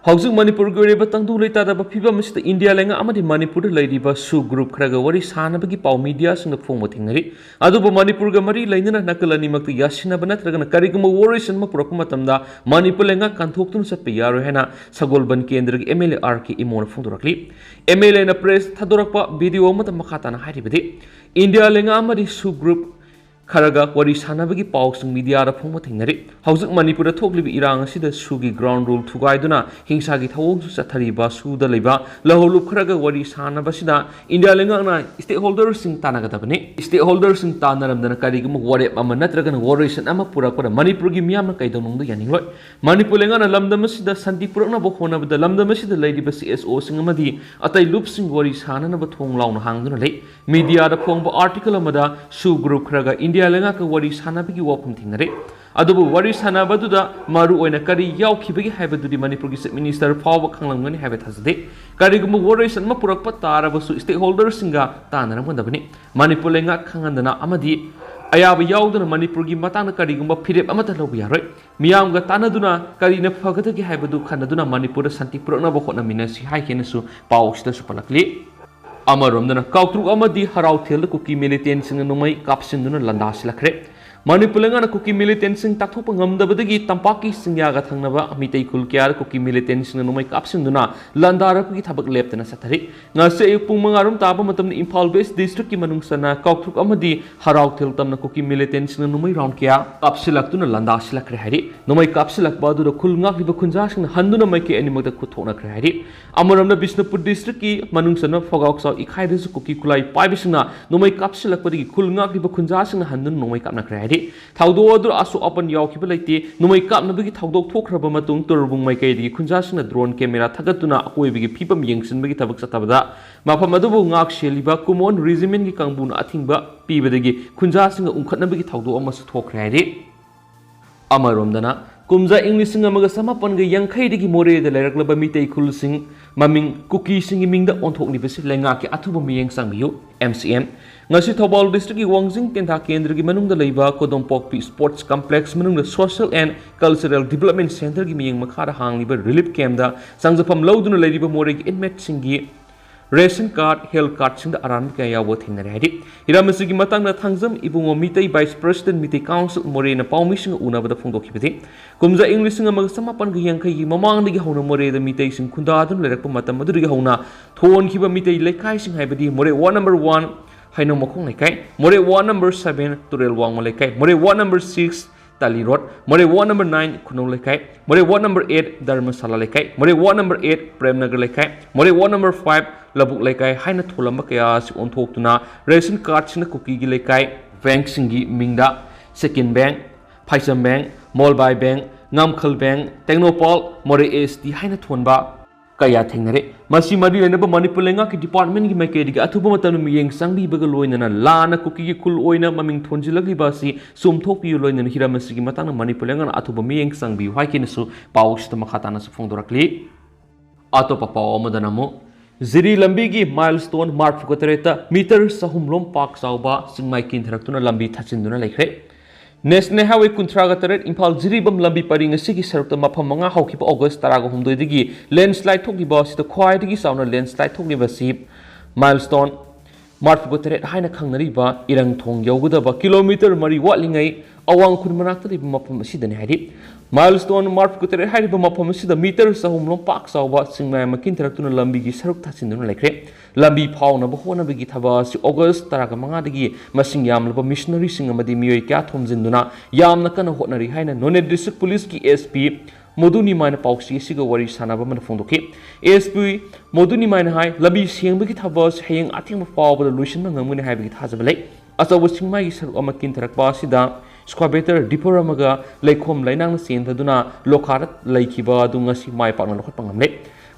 ꯍꯧꯖꯤꯛ ꯃꯅꯤꯄꯨꯔꯒꯤ ꯑꯣꯏꯔꯤꯕ ꯇꯪꯗꯨ ꯂꯩꯇꯥꯗꯕ ꯐꯤꯕꯝ ꯑꯁꯤꯗ ꯏꯟꯗꯤꯌꯥ ꯂꯩꯉꯥꯛ ꯑꯃꯗꯤ ꯃꯅꯤꯄꯨꯔꯗ ꯂꯩꯔꯤꯕ ꯁꯨ group ꯈꯔꯒ ꯋꯥꯔꯤ ꯁꯥꯅꯕꯒꯤ ꯄꯥꯎ mediaꯁꯤꯡꯗ ꯐꯣꯡꯕ ꯊꯦꯡꯅꯔꯤ꯫ ꯑꯗꯨꯕꯨ ꯃꯅꯤꯄꯨꯔꯒ ꯃꯔꯤ ꯂꯩꯅꯅ ꯅꯥꯀꯜ ꯑꯅꯤꯃꯛꯇ ꯌꯥꯁꯤꯟꯅꯕ ꯅꯠꯇ꯭ꯔꯒꯅ ꯀꯔꯤꯒꯨꯝꯕ ꯋꯥꯔꯣꯏꯁꯤꯟ ꯑꯃ ꯄꯨꯔꯛꯄ ꯃꯇꯝꯗ ꯃꯅꯤꯄꯨꯔ ꯂꯩꯉꯥꯛ ꯀꯥꯟꯊꯣꯛꯇꯨꯅ ꯆꯠꯄ ꯌꯥꯔꯣꯏ ꯍꯥꯏꯅ ꯁꯒꯣꯜꯕꯟ ꯀꯦꯟꯗ꯭ꯔꯒꯤ M L A R K ꯏꯃꯣꯅ ꯐꯣꯡꯗꯣꯔꯛꯂꯤ꯫ ꯑꯦꯝ ꯑꯦꯜ ꯑꯦꯅ press ꯊꯥꯗꯣꯔꯛꯄ video ꯑꯃꯗ ꯃꯈꯥ ꯇꯥꯅ ꯍꯥꯏꯔꯤꯕꯗꯤ, ꯏꯟꯗꯤꯌꯥ ꯂꯩꯉꯥꯛ ꯑꯃꯗꯤ ꯁꯨ group ꯈꯔꯒ ꯋꯥꯔꯤ ꯁꯥꯅꯕꯒꯤ ꯄꯥꯎꯁꯤꯡ mediaꯗ ꯐꯣꯡꯕ ꯊꯦꯡꯅꯔꯤ꯫ ꯍꯧꯖꯤꯛ ꯃꯅꯤꯄꯨꯔꯗ ꯊꯣꯛꯂꯤꯕ ꯏꯔꯥꯡ ꯑꯁꯤꯗ ꯁꯨꯒꯤ ground rule ꯊꯨꯒꯥꯏꯗꯨꯅ ꯍꯤꯡꯁꯥꯒꯤ ꯊꯧꯑꯣꯡꯁꯨ ꯆꯠꯊꯔꯤꯕ ꯁꯨꯗ ꯂꯩꯕ ꯂꯧꯍꯧꯂꯨꯞ ꯈꯔꯒ ꯋꯥꯔꯤ ꯁꯥꯅꯕꯁꯤꯗ ꯏꯟꯗꯤꯌꯥ ꯂꯩꯉꯥꯛꯅ stakeholderꯁꯤꯡ ꯇꯥꯟꯅꯒꯗꯕꯅꯤ꯫ Stakeholderꯁꯤꯡ ꯇꯥꯟꯅꯔꯝꯗꯅ ꯀꯔꯤꯒꯨꯝꯕ ꯋꯥꯔꯦꯞ ꯑꯃ ꯅꯠꯇ꯭ꯔꯒꯅ ꯋꯥꯔꯣꯏꯁꯤꯟ ꯑꯃ ꯄꯨꯔꯛꯄꯗ ꯃꯅꯤꯄꯨꯔꯒꯤ ꯃꯤꯌꯥꯝꯅ ꯀꯩꯗꯧꯅꯨꯡꯗ ꯌꯥꯅꯤꯡꯂꯣꯏ꯫ ꯃꯅꯤꯄꯨꯔ ꯂꯩꯉꯥꯛꯅ ꯂꯝꯗꯝ ꯑꯁꯤꯗ ꯁꯥꯟꯇꯤ ꯄꯨꯔꯛꯅꯕ ꯍꯣꯠꯅꯕꯗ ꯂꯝꯗꯝ ꯑꯁꯤꯗ ꯂꯩꯔꯤꯕ ꯁꯤ ꯑꯦꯁ ꯑꯣꯁꯤꯡ ꯑꯃꯗꯤ ꯑꯇꯩ ꯂꯨꯞꯁꯤꯡ ꯋꯥꯔꯤ ꯁꯥꯅꯅꯕ ꯊꯣꯡ ꯂꯥꯎꯅ ꯍꯥꯡꯗꯨꯅ ꯂꯩ꯫ Mediaꯗ ꯐꯣꯡꯕ article ꯑꯃꯗ ꯁꯨ group ꯈꯔꯒ ꯏꯟꯗꯤꯌꯥ ꯂꯩꯉꯥꯛꯀ ꯋꯥꯔꯤ ꯁꯥꯅꯕꯒꯤ ꯋꯥꯐꯝ ꯊꯦꯡꯅꯔꯦ꯫ ꯑꯗꯨꯕꯨ ꯋꯥꯔꯤ ꯁꯥꯟꯅꯕꯗꯨꯗ ꯃꯔꯨ ꯑꯣꯏꯅ ꯀꯔꯤ ꯌꯥꯎꯈꯤꯕꯒꯦ ꯍꯥꯏꯕꯗꯨꯗꯤ ꯃꯅꯤꯄꯨꯔꯒꯤ Chief Minister ꯐꯥꯎꯕ ꯈꯪꯂꯝꯒꯅꯤ ꯍꯥꯏꯕ ꯊꯥꯖꯗꯦ꯫ ꯀꯔꯤꯒꯨꯝꯕ ꯋꯥꯔꯣꯏꯁꯤꯟ ꯑꯃ ꯄꯨꯔꯛꯄ ꯇꯥꯔꯕꯁꯨ stakeholderꯁꯤꯡꯒ ꯇꯥꯟꯅꯔꯝꯒꯗꯕꯅꯤ꯫ ꯃꯅꯤꯄꯨꯔ ꯂꯩꯉꯥꯛ ꯈꯪꯍꯟꯗꯅ ꯑꯃꯗꯤ ꯑꯌꯥꯕ ꯌꯥꯎꯗꯅ ꯃꯅꯤꯄꯨꯔꯒꯤ ꯃꯇꯥꯡꯗ ꯀꯔꯤꯒꯨꯝꯕ ꯐꯤꯔꯦꯞ ꯑꯃꯠꯇ ꯂꯧꯕ ꯌꯥꯔꯣꯏ꯫ ꯃꯤꯌꯥꯝꯒ ꯇꯥꯟꯅꯗꯨꯅ ꯀꯔꯤꯅ ꯐꯒꯗꯒꯦ ꯍꯥꯏꯕꯗꯨ ꯈꯟꯅꯗꯨꯅ ꯃꯅꯤꯄꯨꯔꯗ ꯁꯥꯟꯇꯤ ꯄꯨꯔꯛꯅꯕ ꯍꯣꯠꯅꯃꯤꯟꯅꯁꯤ ꯍꯥꯏꯈꯤꯅꯁꯨ ꯄꯥꯎ ꯑꯁꯤꯗꯁꯨ ꯄꯜꯂꯛꯂꯤ꯫ ꯑꯃꯔꯣꯝꯗꯅ ꯀꯥꯎꯇ꯭ꯔꯨꯛ ꯑꯃꯗꯤ ꯍꯔꯥꯎꯊꯦꯜꯗ ꯀꯨꯀꯤ militantꯁꯤꯡꯅ ꯅꯣꯡꯃꯩ ꯀꯥꯞꯁꯤꯟꯗꯨꯅ ꯂꯥꯟꯗꯥꯁꯤꯜꯂꯛꯈ꯭ꯔꯦ꯫ ꯃꯅꯤꯄꯨꯔ ꯂꯩꯉꯥꯛꯅ ꯀꯨꯀꯤ militantꯁꯤꯡ ꯇꯥꯛꯊꯣꯛꯄ ꯉꯝꯗꯕꯗꯒꯤ ꯇꯝꯄꯥꯛꯀꯤ ꯆꯤꯡꯌꯥꯒ ꯊꯪꯅꯕ ꯃꯤꯇꯩ ꯈꯨꯜ ꯀꯌꯥꯗ ꯀꯨꯀꯤ militantꯁꯤꯡꯅ ꯅꯣꯡꯃꯩ ꯀꯥꯞꯁꯤꯟꯗꯨꯅ ꯂꯥꯟꯗꯥꯔꯛꯄꯒꯤ ꯊꯕꯛ ꯂꯦꯞꯇꯅ ꯆꯠꯊꯔꯤ꯫ ꯉꯁꯤ ꯑꯌꯨꯛ ꯄꯨꯡ ꯃꯉꯥ ꯔꯣꯝ ꯇꯥꯕ ꯃꯇꯝꯗ ꯏꯝꯐꯥꯜ West Districtꯀꯤ ꯃꯅꯨꯡ ꯆꯟꯅ ꯀꯥꯎꯇ꯭ꯔꯨꯛ ꯑꯃꯗꯤ ꯍꯔꯥꯎꯊꯦꯜ ꯇꯝꯅ ꯀꯨꯀꯤ militantꯁꯤꯡꯅ ꯅꯣꯡꯃꯩ round ꯀꯌꯥ ꯀꯥꯞꯁꯤꯜꯂꯛꯇꯨꯅ ꯂꯥꯟꯗꯥꯁꯤꯜꯂꯛꯈ꯭ꯔꯦ ꯍꯥꯏꯔꯤ꯫ ꯅꯣꯡꯃꯩ ꯀꯥꯞꯁꯤꯜꯂꯛꯄ ꯑꯗꯨꯗ ꯈꯨꯜ ꯉꯥꯛꯂꯤꯕ ꯈꯨꯟꯖꯥꯁꯤꯡꯅ ꯍꯟꯗꯨꯅ ꯃꯥꯏꯀꯩ ꯑꯅꯤꯃꯛꯇ ꯈꯨꯠ ꯊꯣꯛꯅꯈ꯭ꯔꯦ ꯍꯥꯏꯔꯤ꯫ ꯑꯃꯔꯣꯝꯗ ꯕꯤꯁꯅꯨꯄꯨꯔ Districtꯀꯤ ꯃꯅꯨꯡ ꯆꯟꯕ ꯐꯒꯥꯎꯆꯥꯎ ꯏꯈꯥꯏꯗꯁꯨ ꯀꯨꯀꯤ ꯈꯨꯠꯂꯥꯏ ꯄꯥꯏꯕꯁꯤꯡꯅ ꯅꯣꯡꯃꯩ ꯀꯥꯞꯁꯤꯜꯂꯛꯄꯗꯒꯤ ꯈꯨꯜ ꯉꯥꯛꯂꯤꯕ ꯈꯨꯟꯖꯥꯁꯤꯡꯅ ꯍꯟꯗꯨꯅ ꯅꯣꯡꯃꯩ ꯀꯥꯞꯅꯈ꯭ꯔꯦ ꯍꯥꯏꯔꯤ꯫ ꯊꯧꯗꯣꯛ ꯑꯗꯨ ꯑꯁꯣꯛ ꯑꯄꯟ ꯌꯥꯎꯈꯤꯕ ꯂꯩꯇꯦ꯫ ꯅꯣꯡꯃꯩ ꯀꯥꯞꯅꯕꯒꯤ ꯊꯧꯗꯣꯛ ꯊꯣꯛꯈ꯭ꯔꯕ ꯃꯇꯨꯡ ꯇꯣꯔꯕꯨꯡ ꯃꯥꯏꯀꯩꯗꯒꯤ ꯈꯨꯟꯖꯥꯁꯤꯡꯅ drone camera ꯊꯥꯒꯠꯇꯨꯅ ꯑꯀꯣꯏꯕꯒꯤ ꯐꯤꯕꯝ ꯌꯦꯡꯁꯤꯟꯕꯒꯤ ꯊꯕꯛ ꯆꯠꯊꯕꯗ ꯃꯐꯝ ꯑꯗꯨꯕꯨ ꯉꯥꯛ ꯁꯦꯜꯂꯤꯕ Kumon Regimentꯀꯤ ꯀꯥꯡꯕꯨꯅ ꯑꯊꯤꯡꯕ ꯄꯤꯕꯗꯒꯤ ꯈꯨꯟꯖꯥꯁꯤꯡꯒ ꯎꯪꯈꯠꯅꯕꯒꯤ ꯊꯧꯗꯣꯛ ꯑꯃꯁꯨ ꯊꯣꯛꯈ꯭ꯔꯦ ꯍꯥꯏꯔꯤ꯫ ꯑꯃꯔꯣꯝꯗꯅ, ꯀꯨꯝꯖꯥ ꯏꯪ ꯂꯤꯁꯤꯡ ꯑꯃꯒ ꯆꯃꯥꯄꯟꯒ ꯌꯥꯡꯈꯩꯗꯒꯤ ꯃꯣꯔꯦꯗ ꯂꯩꯔꯛꯂꯕ ꯃꯤꯇꯩ ꯈꯨꯜꯁꯤꯡ ꯃꯃꯤꯡ ꯀꯨꯀꯤꯁꯤꯡꯒꯤ ꯃꯤꯡꯗ ꯑꯣꯟꯊꯣꯛꯂꯤꯕꯁꯤ ꯂꯩꯉꯥꯛꯀꯤ ꯑꯊꯨꯕ ꯃꯤꯠꯌꯦꯡ ꯆꯪꯕꯤꯌꯨ꯫ M C M꯫ ꯉꯁꯤ ꯊꯧꯕꯥꯜ Districtꯀꯤ ꯋꯥꯡꯖꯤꯡ ꯇꯦꯟꯊꯥ ꯀꯦꯟꯗ꯭ꯔꯒꯤ ꯃꯅꯨꯡꯗ ꯂꯩꯕ ꯀꯣꯗꯣꯝꯄꯣꯛꯄꯤ Sports Complex ꯃꯅꯨꯡꯗ Social and Cultural Development Centreꯒꯤ ꯃꯤꯠꯌꯦꯡ ꯃꯈꯥꯗ ꯍꯥꯡꯂꯤꯕ relief campꯇ ꯆꯪꯖꯐꯝ ꯂꯧꯗꯨꯅ ꯂꯩꯔꯤꯕ ꯃꯣꯔꯦꯒꯤ inmateꯁꯤꯡꯒꯤ ration card, health cardꯁꯤꯡꯗ ꯑꯔꯥꯟꯕ ꯀꯌꯥ ꯌꯥꯎꯕ ꯊꯦꯡꯅꯔꯦ ꯍꯥꯏꯔꯤ꯫ ꯍꯤꯔꯝ ꯑꯁꯤꯒꯤ ꯃꯇꯥꯡꯗ ꯊꯥꯡꯖꯝ ꯏꯕꯨꯡꯉꯣ Meitei Vice President Meitei Council ꯃꯣꯔꯦꯅ ꯄꯥꯎꯃꯤꯁꯤꯡꯒ ꯎꯅꯕꯗ ꯐꯣꯡꯗꯣꯛꯈꯤꯕꯗꯤ, ꯀꯨꯝꯖꯥ ꯏꯪ ꯂꯤꯁꯤꯡ ꯑꯃꯒ ꯆꯃꯥꯄꯟꯒ ꯌꯥꯡꯈꯩꯒꯤ ꯃꯃꯥꯡꯗꯒꯤ ꯍꯧꯅ ꯃꯣꯔꯦꯗ ꯃꯤꯇꯩꯁꯤꯡ ꯈꯨꯟꯗꯥꯗꯨꯅ ꯂꯩꯔꯛꯄ ꯃꯇꯝ ꯑꯗꯨꯗꯒꯤ ꯍꯧꯅ ꯊꯣꯟꯈꯤꯕ ꯃꯤꯇꯩ ꯂꯩꯀꯥꯏꯁꯤꯡ ꯍꯥꯏꯕꯗꯤ ꯃꯣꯔꯦ ward number one ꯍꯩꯅꯧ ꯃꯈꯣꯡ ꯂꯩꯀꯥꯏ, ꯃꯣꯔꯦ ward number seven ꯇꯨꯔꯦꯜ ꯋꯥꯡꯃ ꯂꯩꯀꯥꯏ, ꯃꯣꯔꯦ ward number six ꯇꯥꯂꯤ ꯔꯣꯗ, ꯃꯣꯔꯦ ward number nine ꯈꯨꯅꯧ ꯂꯩꯀꯥꯏ, ꯃꯣꯔꯦ ward number eight ꯙꯔꯃꯁꯥꯂꯥ ꯂꯩꯀꯥꯏ, ꯃꯣꯔꯦ ward number eight ꯄ꯭ꯔꯦꯝꯅꯒꯔ ꯂꯩꯀꯥꯏ, ꯃꯣꯔꯦ ward number five ꯂꯧꯕꯨꯛ ꯂꯩꯀꯥꯏ ꯍꯥꯏꯅ ꯊꯣꯜꯂꯝꯕ ꯀꯌꯥ ꯑꯁꯤ ꯑꯣꯟꯊꯣꯛꯇꯨꯅ ration cardꯁꯤꯡꯅ ꯀꯨꯀꯤꯒꯤ ꯂꯩꯀꯥꯏ bankꯁꯤꯡꯒꯤ ꯃꯤꯡꯗ ꯁꯦꯀꯤꯟ bank, ꯐꯥꯏꯁꯝ bank, ꯃꯣꯜꯕꯥꯏ bank, ꯉꯥꯝꯈꯜ bank, Tengnoupal, ꯃꯣꯔꯦ S T ꯍꯥꯏꯅ ꯊꯣꯟꯕ ꯀꯌꯥ ꯊꯦꯡꯅꯔꯦ꯫ ꯃꯁꯤ ꯃꯔꯤ ꯂꯩꯅꯕ ꯃꯅꯤꯄꯨꯔ ꯂꯩꯉꯥꯛꯀꯤ department ꯒꯤ ꯃꯥꯏꯀꯩꯗꯒꯤ ꯑꯊꯨꯕ ꯃꯇꯝꯗ ꯃꯤꯠꯌꯦꯡ ꯆꯪꯕꯤꯕꯒ ꯂꯣꯏꯅꯅ ꯂꯥꯟꯅ ꯀꯨꯀꯤꯒꯤ ꯈꯨꯜ ꯑꯣꯏꯅ ꯃꯃꯤꯡ ꯊꯣꯟꯖꯤꯜꯂꯛꯂꯤꯕ ꯑꯁꯤ ꯆꯨꯝꯊꯣꯛꯄꯤꯌꯨ ꯂꯣꯏꯅꯅ ꯍꯤꯔꯝ ꯑꯁꯤꯒꯤ ꯃꯇꯥꯡꯗ ꯃꯅꯤꯄꯨꯔ ꯂꯩꯉꯥꯛꯅ ꯑꯊꯨꯕ ꯃꯤꯠꯌꯦꯡ ꯆꯪꯕꯤꯌꯨ ꯍꯥꯏꯈꯤꯅꯁꯨ ꯄꯥꯎ ꯑꯁꯤꯗ ꯃꯈꯥ ꯇꯥꯅꯁꯨ ꯐꯣꯡꯗꯣꯔꯛꯂꯤ꯫ ꯑꯇꯣꯞꯄ ꯄꯥꯎ ꯑꯃꯗꯅ ꯑꯃꯨꯛ ꯖꯤꯔꯤ ꯂꯝꯕꯤꯒꯤ milestone ꯃꯔꯤꯐꯨꯒ ꯇꯔꯦꯠꯇ meter ꯆꯍꯨꯝ ꯂꯣꯝ ꯄꯥꯛ ꯆꯥꯎꯕ ꯆꯤꯡꯃꯥꯏ ꯀꯤꯟꯊꯔꯛꯇꯨꯅ ꯂꯝꯕꯤ ꯊꯠꯆꯤꯟꯗꯨꯅ ꯂꯩꯈ꯭ꯔꯦ꯫ National Highway ꯀꯨꯟꯊ꯭ꯔꯥꯒ ꯇꯔꯦꯠ ꯏꯝꯐꯥꯜ ꯖꯤꯔꯤꯕꯥꯝ ꯂꯝꯕꯤ ꯄꯔꯤꯡ ꯑꯁꯤꯒꯤ ꯁꯔꯨꯛꯇ ꯃꯐꯝ ꯃꯉꯥ ꯍꯧꯈꯤꯕ August ꯇꯔꯥꯒ ꯍꯨꯝꯗꯣꯏꯗꯒꯤ landslide ꯊꯣꯛꯂꯤꯕ ꯑꯁꯤꯗ ꯈ꯭ꯋꯥꯏꯗꯒꯤ ꯆꯥꯎꯅ landslide ꯊꯣꯛꯂꯤꯕ ꯑꯁꯤ milestone ꯃꯔꯤꯐꯨꯒ ꯇꯔꯦꯠ ꯍꯥꯏꯅ ꯈꯪꯅꯔꯤꯕ ꯏꯔꯪ ꯊꯣꯡ ꯌꯧꯒꯗꯕ kilometer ꯃꯔꯤ ꯋꯥꯠꯂꯤꯉꯩ ꯑꯋꯥꯡ ꯈꯨꯜ ꯃꯅꯥꯛꯇ ꯂꯩꯕ ꯃꯐꯝ ꯑꯁꯤꯗꯅꯤ ꯍꯥꯏꯔꯤ꯫ Milestone ꯃꯔꯤꯐꯨꯒ ꯇꯔꯦꯠ ꯍꯥꯏꯔꯤꯕ ꯃꯐꯝ ꯑꯁꯤꯗ meter ꯆꯍꯨꯝ ꯂꯣꯝ ꯄꯥꯛ ꯆꯥꯎꯕ ꯆꯤꯡꯃꯥꯏ ꯑꯃ ꯀꯤꯟꯊꯔꯛꯇꯨꯅ ꯂꯝꯕꯤꯒꯤ ꯁꯔꯨꯛ ꯊꯥꯠꯆꯤꯟꯗꯨꯅ ꯂꯩꯈ꯭ꯔꯦ꯫ ꯂꯝꯕꯤ ꯐꯥꯎꯅꯕ ꯍꯣꯠꯅꯕꯒꯤ ꯊꯕꯛ ꯑꯁꯤ August ꯇꯔꯥꯒ ꯃꯉꯥꯗꯒꯤ ꯃꯁꯤꯡ ꯌꯥꯝꯂꯕ missionary ꯁꯤꯡ ꯑꯃꯗꯤ ꯃꯤꯑꯣꯏ ꯀꯌꯥ ꯊꯣꯝꯖꯤꯟꯗꯨꯅ ꯌꯥꯝꯅ ꯀꯟꯅ ꯍꯣꯠꯅꯔꯤ ꯍꯥꯏꯅ Noney District Police ꯀꯤ SP ꯃꯣꯗꯨ ꯅꯤꯃꯥꯏꯅ ꯄꯥꯎꯆꯦ ꯑꯁꯤꯒ ꯋꯥꯔꯤ ꯁꯥꯟꯅꯕ ꯑꯃꯗ ꯐꯣꯡꯗꯣꯛꯈꯤ꯫ SP ꯃꯣꯗꯨ ꯅꯤꯃꯥꯏꯅ ꯍꯥꯏ, ꯂꯝꯕꯤ ꯁꯦꯡꯕꯒꯤ ꯊꯕꯛ ꯑꯁꯤ ꯍꯌꯦꯡ ꯑꯊꯦꯡꯕ ꯐꯥꯎꯕꯗ ꯂꯣꯏꯁꯤꯟꯕ ꯉꯝꯒꯅꯤ ꯍꯥꯏꯕꯒꯤ ꯊꯥꯖꯕ ꯂꯩ꯫ ꯑꯆꯧꯕ ꯆꯤꯡꯃꯥꯏꯒꯤ ꯁꯔꯨꯛ ꯑꯃ ꯀꯤꯟꯊꯔꯛꯄ ꯑꯁꯤꯗ excavator, dipper ꯑꯃꯒ ꯂꯩꯈꯣꯝ ꯂꯩꯅꯥꯡꯅ ꯆꯦꯟꯊꯗꯨꯅ ꯂꯣꯈꯥꯗ ꯂꯩꯈꯤꯕ ꯑꯗꯨ ꯉꯁꯤ ꯃꯥꯏ ꯄꯥꯛꯅ ꯂꯧꯈꯠꯄ ꯉꯝꯂꯦ꯫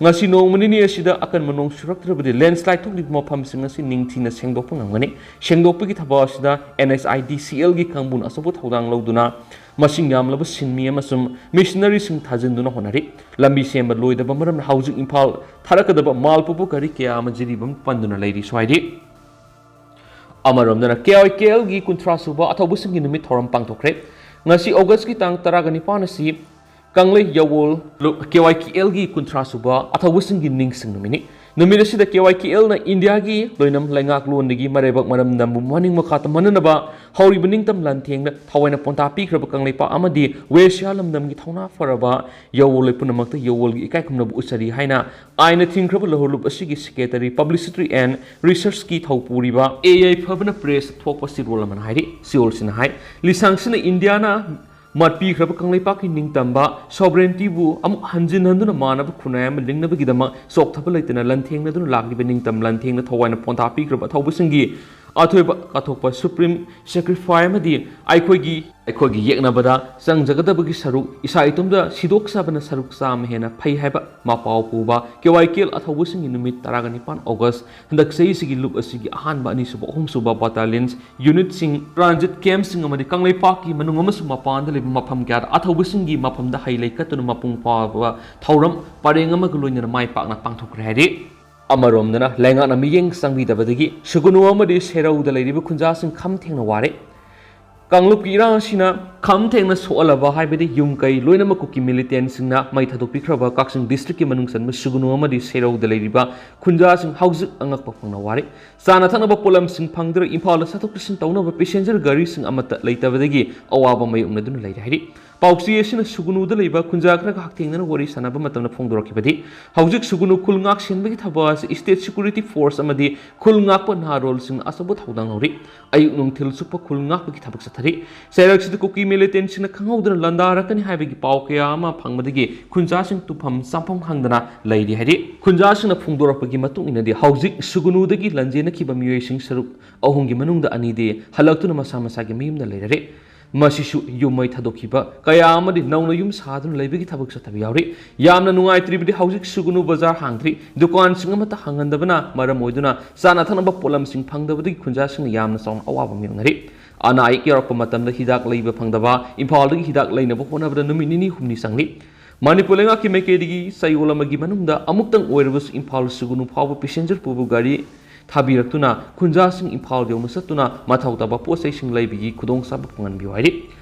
ꯉꯁꯤ ꯅꯣꯡꯃ ꯅꯤꯅꯤ ꯑꯁꯤꯗ ꯑꯀꯟꯕ ꯅꯣꯡ ꯆꯨꯔꯛꯇ꯭ꯔꯕꯗꯤ landslide ꯊꯣꯛꯂꯤꯕ ꯃꯐꯝꯁꯤꯡ ꯑꯁꯤ ꯅꯤꯡꯊꯤꯅ ꯁꯦꯡꯗꯣꯛꯄ ꯉꯝꯒꯅꯤ꯫ ꯁꯦꯡꯗꯣꯛꯄꯒꯤ ꯊꯕꯛ ꯑꯁꯤꯗ NHIDCL ꯒꯤ ꯀꯥꯡꯕꯨꯅ ꯑꯆꯧꯕ ꯊꯧꯗꯥꯡ ꯂꯧꯗꯨꯅ ꯃꯁꯤꯡ ꯌꯥꯝꯂꯕ ꯁꯤꯟꯃꯤ ꯑꯃꯁꯨꯡ missionary ꯁꯤꯡ ꯊꯥꯖꯤꯟꯗꯨꯅ ꯍꯣꯠꯅꯔꯤ꯫ ꯂꯝꯕꯤ ꯁꯦꯝꯕ ꯂꯣꯏꯗꯕ ꯃꯔꯝꯅ ꯍꯧꯖꯤꯛ ꯏꯝꯐꯥꯜ ꯊꯥꯔꯛꯀꯗꯕ ꯃꯥꯜ ꯄꯨꯕ ꯒꯥꯔꯤ ꯀꯌꯥ ꯑꯃ ꯖꯤꯔꯤꯕꯥꯝ ꯄꯟꯗꯨꯅ ꯂꯩꯔꯤ꯫ ꯁ꯭ꯋꯥꯏꯗꯤ ꯑꯃꯔꯣꯝꯗꯅ KYKL ꯒꯤ ꯀꯨꯟꯊ꯭ꯔꯥ ꯁꯨꯕ ꯑꯊꯧꯕꯁꯤꯡꯒꯤ ꯅꯨꯃꯤꯠ ꯊꯧꯔꯝ ꯄꯥꯡꯊꯣꯛꯈ꯭ꯔꯦ꯫ ꯉꯁꯤ August ꯀꯤ ꯇꯥꯡ ꯇꯔꯥꯒ ꯅꯤꯄꯥꯟ ꯑꯁꯤ ꯀꯪꯂꯩ ꯌꯥꯋꯣꯜ KYKL ꯒꯤ ꯀꯨꯟꯊ꯭ꯔꯥ ꯁꯨꯕ ꯑꯊꯧꯕꯁꯤꯡꯒꯤ ꯅꯤꯡꯁꯤꯡ ꯅꯨꯃꯤꯠꯅꯤ꯫ ꯅꯨꯃꯤꯠ ꯑꯁꯤꯗ KYKL ꯅ ꯏꯟꯗꯤꯌꯥꯒꯤ ꯂꯣꯏꯅꯝ ꯂꯩꯉꯥꯛꯂꯣꯟꯗꯒꯤ ꯃꯔꯩꯕꯥꯛ ꯃꯔꯝꯗꯝꯕꯨ ꯃꯅꯤꯡ ꯃꯈꯥ ꯇꯝꯍꯟꯅꯅꯕ ꯍꯧꯔꯤꯕ ꯅꯤꯡꯇꯝ ꯂꯥꯟꯊꯦꯡꯗ ꯊꯋꯥꯏꯅ ꯄꯣꯟꯊꯥ ꯄꯤꯈ꯭ꯔꯕ ꯀꯪꯂꯩꯄꯥꯛ ꯑꯃꯗꯤ ꯋꯦꯁꯤꯌꯥ ꯂꯝꯗꯝꯒꯤ ꯊꯧꯅꯥ ꯐꯔꯕ ꯌꯥꯋꯣꯜ ꯄꯨꯝꯅꯃꯛꯇ ꯌꯥꯋꯣꯜꯒꯤ ꯏꯀꯥꯏ ꯈꯨꯝꯅꯕ ꯎꯠꯆꯔꯤ ꯍꯥꯏꯅ ꯑꯥꯏꯟꯅ ꯊꯤꯡꯈ꯭ꯔꯕ ꯂꯧꯍꯨꯔꯂꯨꯞ ꯑꯁꯤꯒꯤ secretary, publicity and research ꯀꯤ ꯊꯧꯄꯨꯔꯤꯕ ꯑꯦ ꯌꯥꯏꯐꯕꯅ press ꯊꯣꯛꯄ ꯆꯦꯔꯣꯜ ꯑꯃꯅ ꯍꯥꯏꯔꯤ꯫ ꯆꯦꯔꯣꯜꯁꯤꯅ ꯍꯥꯏ, ꯂꯤꯁꯥꯡꯁꯤꯟꯅ ꯏꯟꯗꯤꯌꯥꯅ ꯃꯠꯄꯤꯈ꯭ꯔꯕ ꯀꯪꯂꯩꯄꯥꯛꯀꯤ ꯅꯤꯡꯇꯝꯕ sovereignty ꯕꯨ ꯑꯃꯨꯛ ꯍꯟꯖꯤꯟ ꯍꯟꯗꯨꯅ ꯃꯥꯟꯅꯕ ꯈꯨꯟꯅꯥꯏ ꯑꯃ ꯂꯤꯡꯅꯕꯒꯤꯗꯃꯛ ꯆꯣꯛꯊꯕ ꯂꯩꯇꯅ ꯂꯥꯟꯊꯦꯡꯅꯗꯨꯅ ꯂꯥꯛꯂꯤꯕ ꯅꯤꯡꯇꯝ ꯂꯥꯟꯊꯦꯡꯅ ꯊꯋꯥꯏꯅ ꯄꯣꯟꯊꯥ ꯄꯤꯈ꯭ꯔꯕ ꯑꯊꯧꯕꯁꯤꯡꯒꯤ ꯑꯊꯣꯏꯕ ꯀꯠꯊꯣꯛꯄ, supreme sacrifice ꯑꯃꯗꯤ ꯑꯩꯈꯣꯏꯒꯤ ꯑꯩꯈꯣꯏꯒꯤ ꯌꯦꯛꯅꯕꯗ ꯆꯪꯖꯒꯗꯕꯒꯤ ꯁꯔꯨꯛ ꯏꯁꯥ ꯏꯇꯣꯝꯇ ꯁꯤꯗꯣꯛꯆꯕꯅ ꯁꯔꯨꯛ ꯆꯥꯝꯃ ꯍꯦꯟꯅ ꯐꯩ ꯍꯥꯏꯕ ꯃꯄꯥꯎ ꯄꯨꯕ ꯀꯦ ꯋꯥꯏ ꯀꯦ ꯑꯦꯜ ꯑꯊꯧꯕꯁꯤꯡꯒꯤ ꯅꯨꯃꯤꯠ ꯇꯔꯥꯒ ꯅꯤꯄꯥꯟ ꯑꯣꯒꯁ ꯍꯟꯗꯛ ꯆꯍꯤꯁꯤꯒꯤ ꯂꯨꯞ ꯑꯁꯤꯒꯤ ꯑꯍꯥꯟꯕ, ꯑꯅꯤꯁꯨꯕ, ꯑꯍꯨꯝꯁꯨꯕ battalions, unitꯁꯤꯡ, transit campꯁꯤꯡ ꯑꯃꯗꯤ ꯀꯪꯂꯩꯄꯥꯛꯀꯤ ꯃꯅꯨꯡ ꯑꯃꯁꯨꯡ ꯃꯄꯥꯟꯗ ꯂꯩꯕ ꯃꯐꯝ ꯀꯌꯥꯗ ꯑꯊꯧꯕꯁꯤꯡꯒꯤ ꯃꯐꯝꯗ ꯍꯩ ꯂꯩ ꯀꯠꯇꯨꯅ ꯃꯄꯨꯡ ꯐꯥꯕ ꯊꯧꯔꯝ ꯄꯔꯦꯡ ꯑꯃꯒ ꯂꯣꯏꯅꯅ ꯃꯥꯏ ꯄꯥꯛꯅ ꯄꯥꯡꯊꯣꯛꯈ꯭ꯔꯦ ꯍꯥꯏꯔꯤ꯫ ꯑꯃꯔꯣꯝꯗꯅ ꯂꯩꯉꯥꯛꯅ ꯃꯤꯠꯌꯦꯡ ꯆꯪꯕꯤꯗꯕꯗꯒꯤ ꯁꯨꯒꯨꯅꯨ ꯑꯃꯗꯤ ꯁꯦꯔꯧꯗ ꯂꯩꯔꯤꯕ ꯈꯨꯟꯖꯥꯁꯤꯡ ꯈꯝ ꯊꯦꯡꯅ ꯋꯥꯔꯦ꯫ ꯀꯥꯡꯂꯨꯞꯀꯤ ꯏꯔꯥꯡ ꯑꯁꯤꯅ ꯈꯝ ꯊꯦꯡꯅ ꯁꯣꯛꯍꯜꯂꯕ ꯍꯥꯏꯕꯗꯤ ꯌꯨꯝ ꯀꯩ ꯂꯣꯏꯅꯃꯛ ꯀꯨꯀꯤ militantꯁꯤꯡꯅ ꯃꯩ ꯊꯥꯗꯣꯛꯄꯤꯈ꯭ꯔꯕ ꯀꯛꯆꯤꯡ districtꯀꯤ ꯃꯅꯨꯡ ꯆꯟꯕ ꯁꯨꯒꯨꯅꯨ ꯑꯃꯗꯤ ꯁꯦꯔꯧꯗ ꯂꯩꯔꯤꯕ ꯈꯨꯟꯖꯥꯁꯤꯡ ꯍꯧꯖꯤꯛ ꯑꯉꯛꯄ ꯐꯪꯅ ꯋꯥꯔꯦ꯫ ꯆꯥꯅ ꯊꯛꯅꯕ ꯄꯣꯠꯂꯝꯁꯤꯡ ꯐꯪꯗ꯭ꯔꯦ꯫ ꯏꯝꯐꯥꯜꯗ ꯆꯠꯊꯣꯛ ꯆꯠꯁꯤꯟ ꯇꯧꯅꯕ passenger ꯒꯥꯔꯤꯁꯤꯡ ꯑꯃꯠꯇ ꯂꯩꯇꯕꯗꯒꯤ ꯑꯋꯥꯕ ꯃꯥꯌꯣꯛꯅꯗꯨꯅ ꯂꯩꯔꯦ ꯍꯥꯏꯔꯤ꯫ ꯄꯥꯎꯆꯦ ꯑꯁꯤꯅ ꯁꯨꯒꯨꯅꯨꯗ ꯂꯩꯕ ꯈꯨꯟꯖꯥ ꯈꯔꯒ ꯍꯛꯊꯦꯡꯅꯅ ꯋꯥꯔꯤ ꯁꯥꯟꯅꯕ ꯃꯇꯝꯗ ꯐꯣꯡꯗꯣꯔꯛꯈꯤꯕꯗꯤ, ꯍꯧꯖꯤꯛ ꯁꯨꯒꯨꯅꯨ ꯈꯨꯜ ꯉꯥꯛ ꯁꯦꯟꯕꯒꯤ ꯊꯕꯛ ꯑꯁꯤ state security force ꯑꯃꯗꯤ ꯈꯨꯜ ꯉꯥꯛꯄ ꯅꯍꯥꯔꯣꯜꯁꯤꯡꯅ ꯑꯆꯧꯕ ꯊꯧꯗꯥꯡ ꯂꯧꯔꯤ꯫ ꯑꯌꯨꯛ ꯅꯨꯡꯊꯤꯜ ꯆꯨꯞꯄ ꯈꯨꯜ ꯉꯥꯛꯄꯒꯤ ꯊꯕꯛ ꯆꯠꯊꯔꯤ꯫ ꯆꯩꯔꯛꯁꯤꯗ ꯀꯨꯀꯤ militantꯁꯤꯡꯅ ꯈꯪꯍꯧꯗꯅ ꯂꯥꯟꯗꯥꯔꯛꯀꯅꯤ ꯍꯥꯏꯕꯒꯤ ꯄꯥꯎ ꯀꯌꯥ ꯑꯃ ꯐꯪꯕꯗꯒꯤ ꯈꯨꯟꯖꯥꯁꯤꯡ ꯇꯨꯝꯐꯝ ꯆꯥꯐꯝ ꯈꯪꯗꯅ ꯂꯩꯔꯤ ꯍꯥꯏꯔꯤ꯫ ꯈꯨꯟꯖꯥꯁꯤꯡꯅ ꯐꯣꯡꯗꯣꯔꯛꯄꯒꯤ ꯃꯇꯨꯡ ꯏꯟꯅꯗꯤ, ꯍꯧꯖꯤꯛ ꯁꯨꯒꯨꯅꯨꯗꯒꯤ ꯂꯥꯟꯖꯦꯟꯅꯈꯤꯕ ꯃꯤꯑꯣꯏꯁꯤꯡ ꯁꯔꯨꯛ ꯑꯍꯨꯝꯒꯤ ꯃꯅꯨꯡꯗ ꯑꯅꯤꯗꯤ ꯍꯜꯂꯛꯇꯨꯅ ꯃꯁꯥ ꯃꯁꯥꯒꯤ ꯃꯌꯨꯝꯗ ꯂꯩꯔꯔꯦ꯫ ꯃꯁꯤꯁꯨ ꯌꯨꯝ ꯃꯩ ꯊꯥꯗꯣꯛꯈꯤꯕ ꯀꯌꯥ ꯑꯃꯗꯤ ꯅꯧꯅ ꯌꯨꯝ ꯁꯥꯗꯨꯅ ꯂꯩꯕꯒꯤ ꯊꯕꯛ ꯆꯠꯊꯕ ꯌꯥꯎꯔꯤ꯫ ꯌꯥꯝꯅ ꯅꯨꯡꯉꯥꯏꯇ꯭ꯔꯤꯕꯗꯤ, ꯍꯧꯖꯤꯛ ꯁꯨꯒꯨꯅꯨ ꯕꯖꯥꯔ ꯍꯥꯡꯗ꯭ꯔꯤ꯫ ꯗꯨꯀꯥꯟꯁꯤꯡ ꯑꯃꯠꯇ ꯍꯥꯡꯍꯟꯗꯕꯅ ꯃꯔꯝ ꯑꯣꯏꯗꯨꯅ ꯆꯥꯅ ꯊꯛꯅꯕ ꯄꯣꯠꯂꯝꯁꯤꯡ ꯐꯪꯗꯕꯗꯒꯤ ꯈꯨꯟꯖꯥꯁꯤꯡꯅ ꯌꯥꯝꯅ ꯆꯥꯎꯅ ꯑꯋꯥꯕ ꯃꯥꯌꯣꯛꯅꯔꯤ꯫ ꯑꯅꯥ ꯑꯌꯦꯛ ꯌꯥꯎꯔꯛꯄ ꯃꯇꯝꯗ ꯍꯤꯗꯥꯛ ꯂꯩꯕ ꯐꯪꯗꯕ, ꯏꯝꯐꯥꯜꯗꯒꯤ ꯍꯤꯗꯥꯛ ꯂꯩꯅꯕ ꯍꯣꯠꯅꯕꯗ ꯅꯨꯃꯤꯠ ꯅꯤꯅꯤ ꯍꯨꯝꯅꯤ ꯆꯪꯂꯤ꯫ ꯃꯅꯤꯄꯨꯔ ꯂꯩꯉꯥꯛꯀꯤ ꯃꯥꯏꯀꯩꯗꯒꯤ ꯆꯌꯣꯜ ꯑꯃꯒꯤ ꯃꯅꯨꯡꯗ ꯑꯃꯨꯛꯇꯪ ꯑꯣꯏꯔꯕꯁꯨ ꯏꯝꯐꯥꯜ ꯁꯨꯒꯨꯅꯨ ꯐꯥꯎꯕ passenger ꯄꯨꯕ ꯒꯥꯔꯤ ꯊꯥꯕꯤꯔꯛꯇꯨꯅ ꯈꯨꯟꯖꯥꯁꯤꯡ ꯏꯝꯐꯥꯜ ꯌꯧꯅ ꯆꯠꯇꯨꯅ ꯃꯊꯧ ꯇꯥꯕ ꯄꯣꯠ ꯆꯩꯁꯤꯡ ꯂꯩꯕꯒꯤ ꯈꯨꯗꯣꯡꯆꯥꯕ ꯐꯪꯍꯟꯕꯤꯌꯨ ꯍꯥꯏꯔꯤ꯫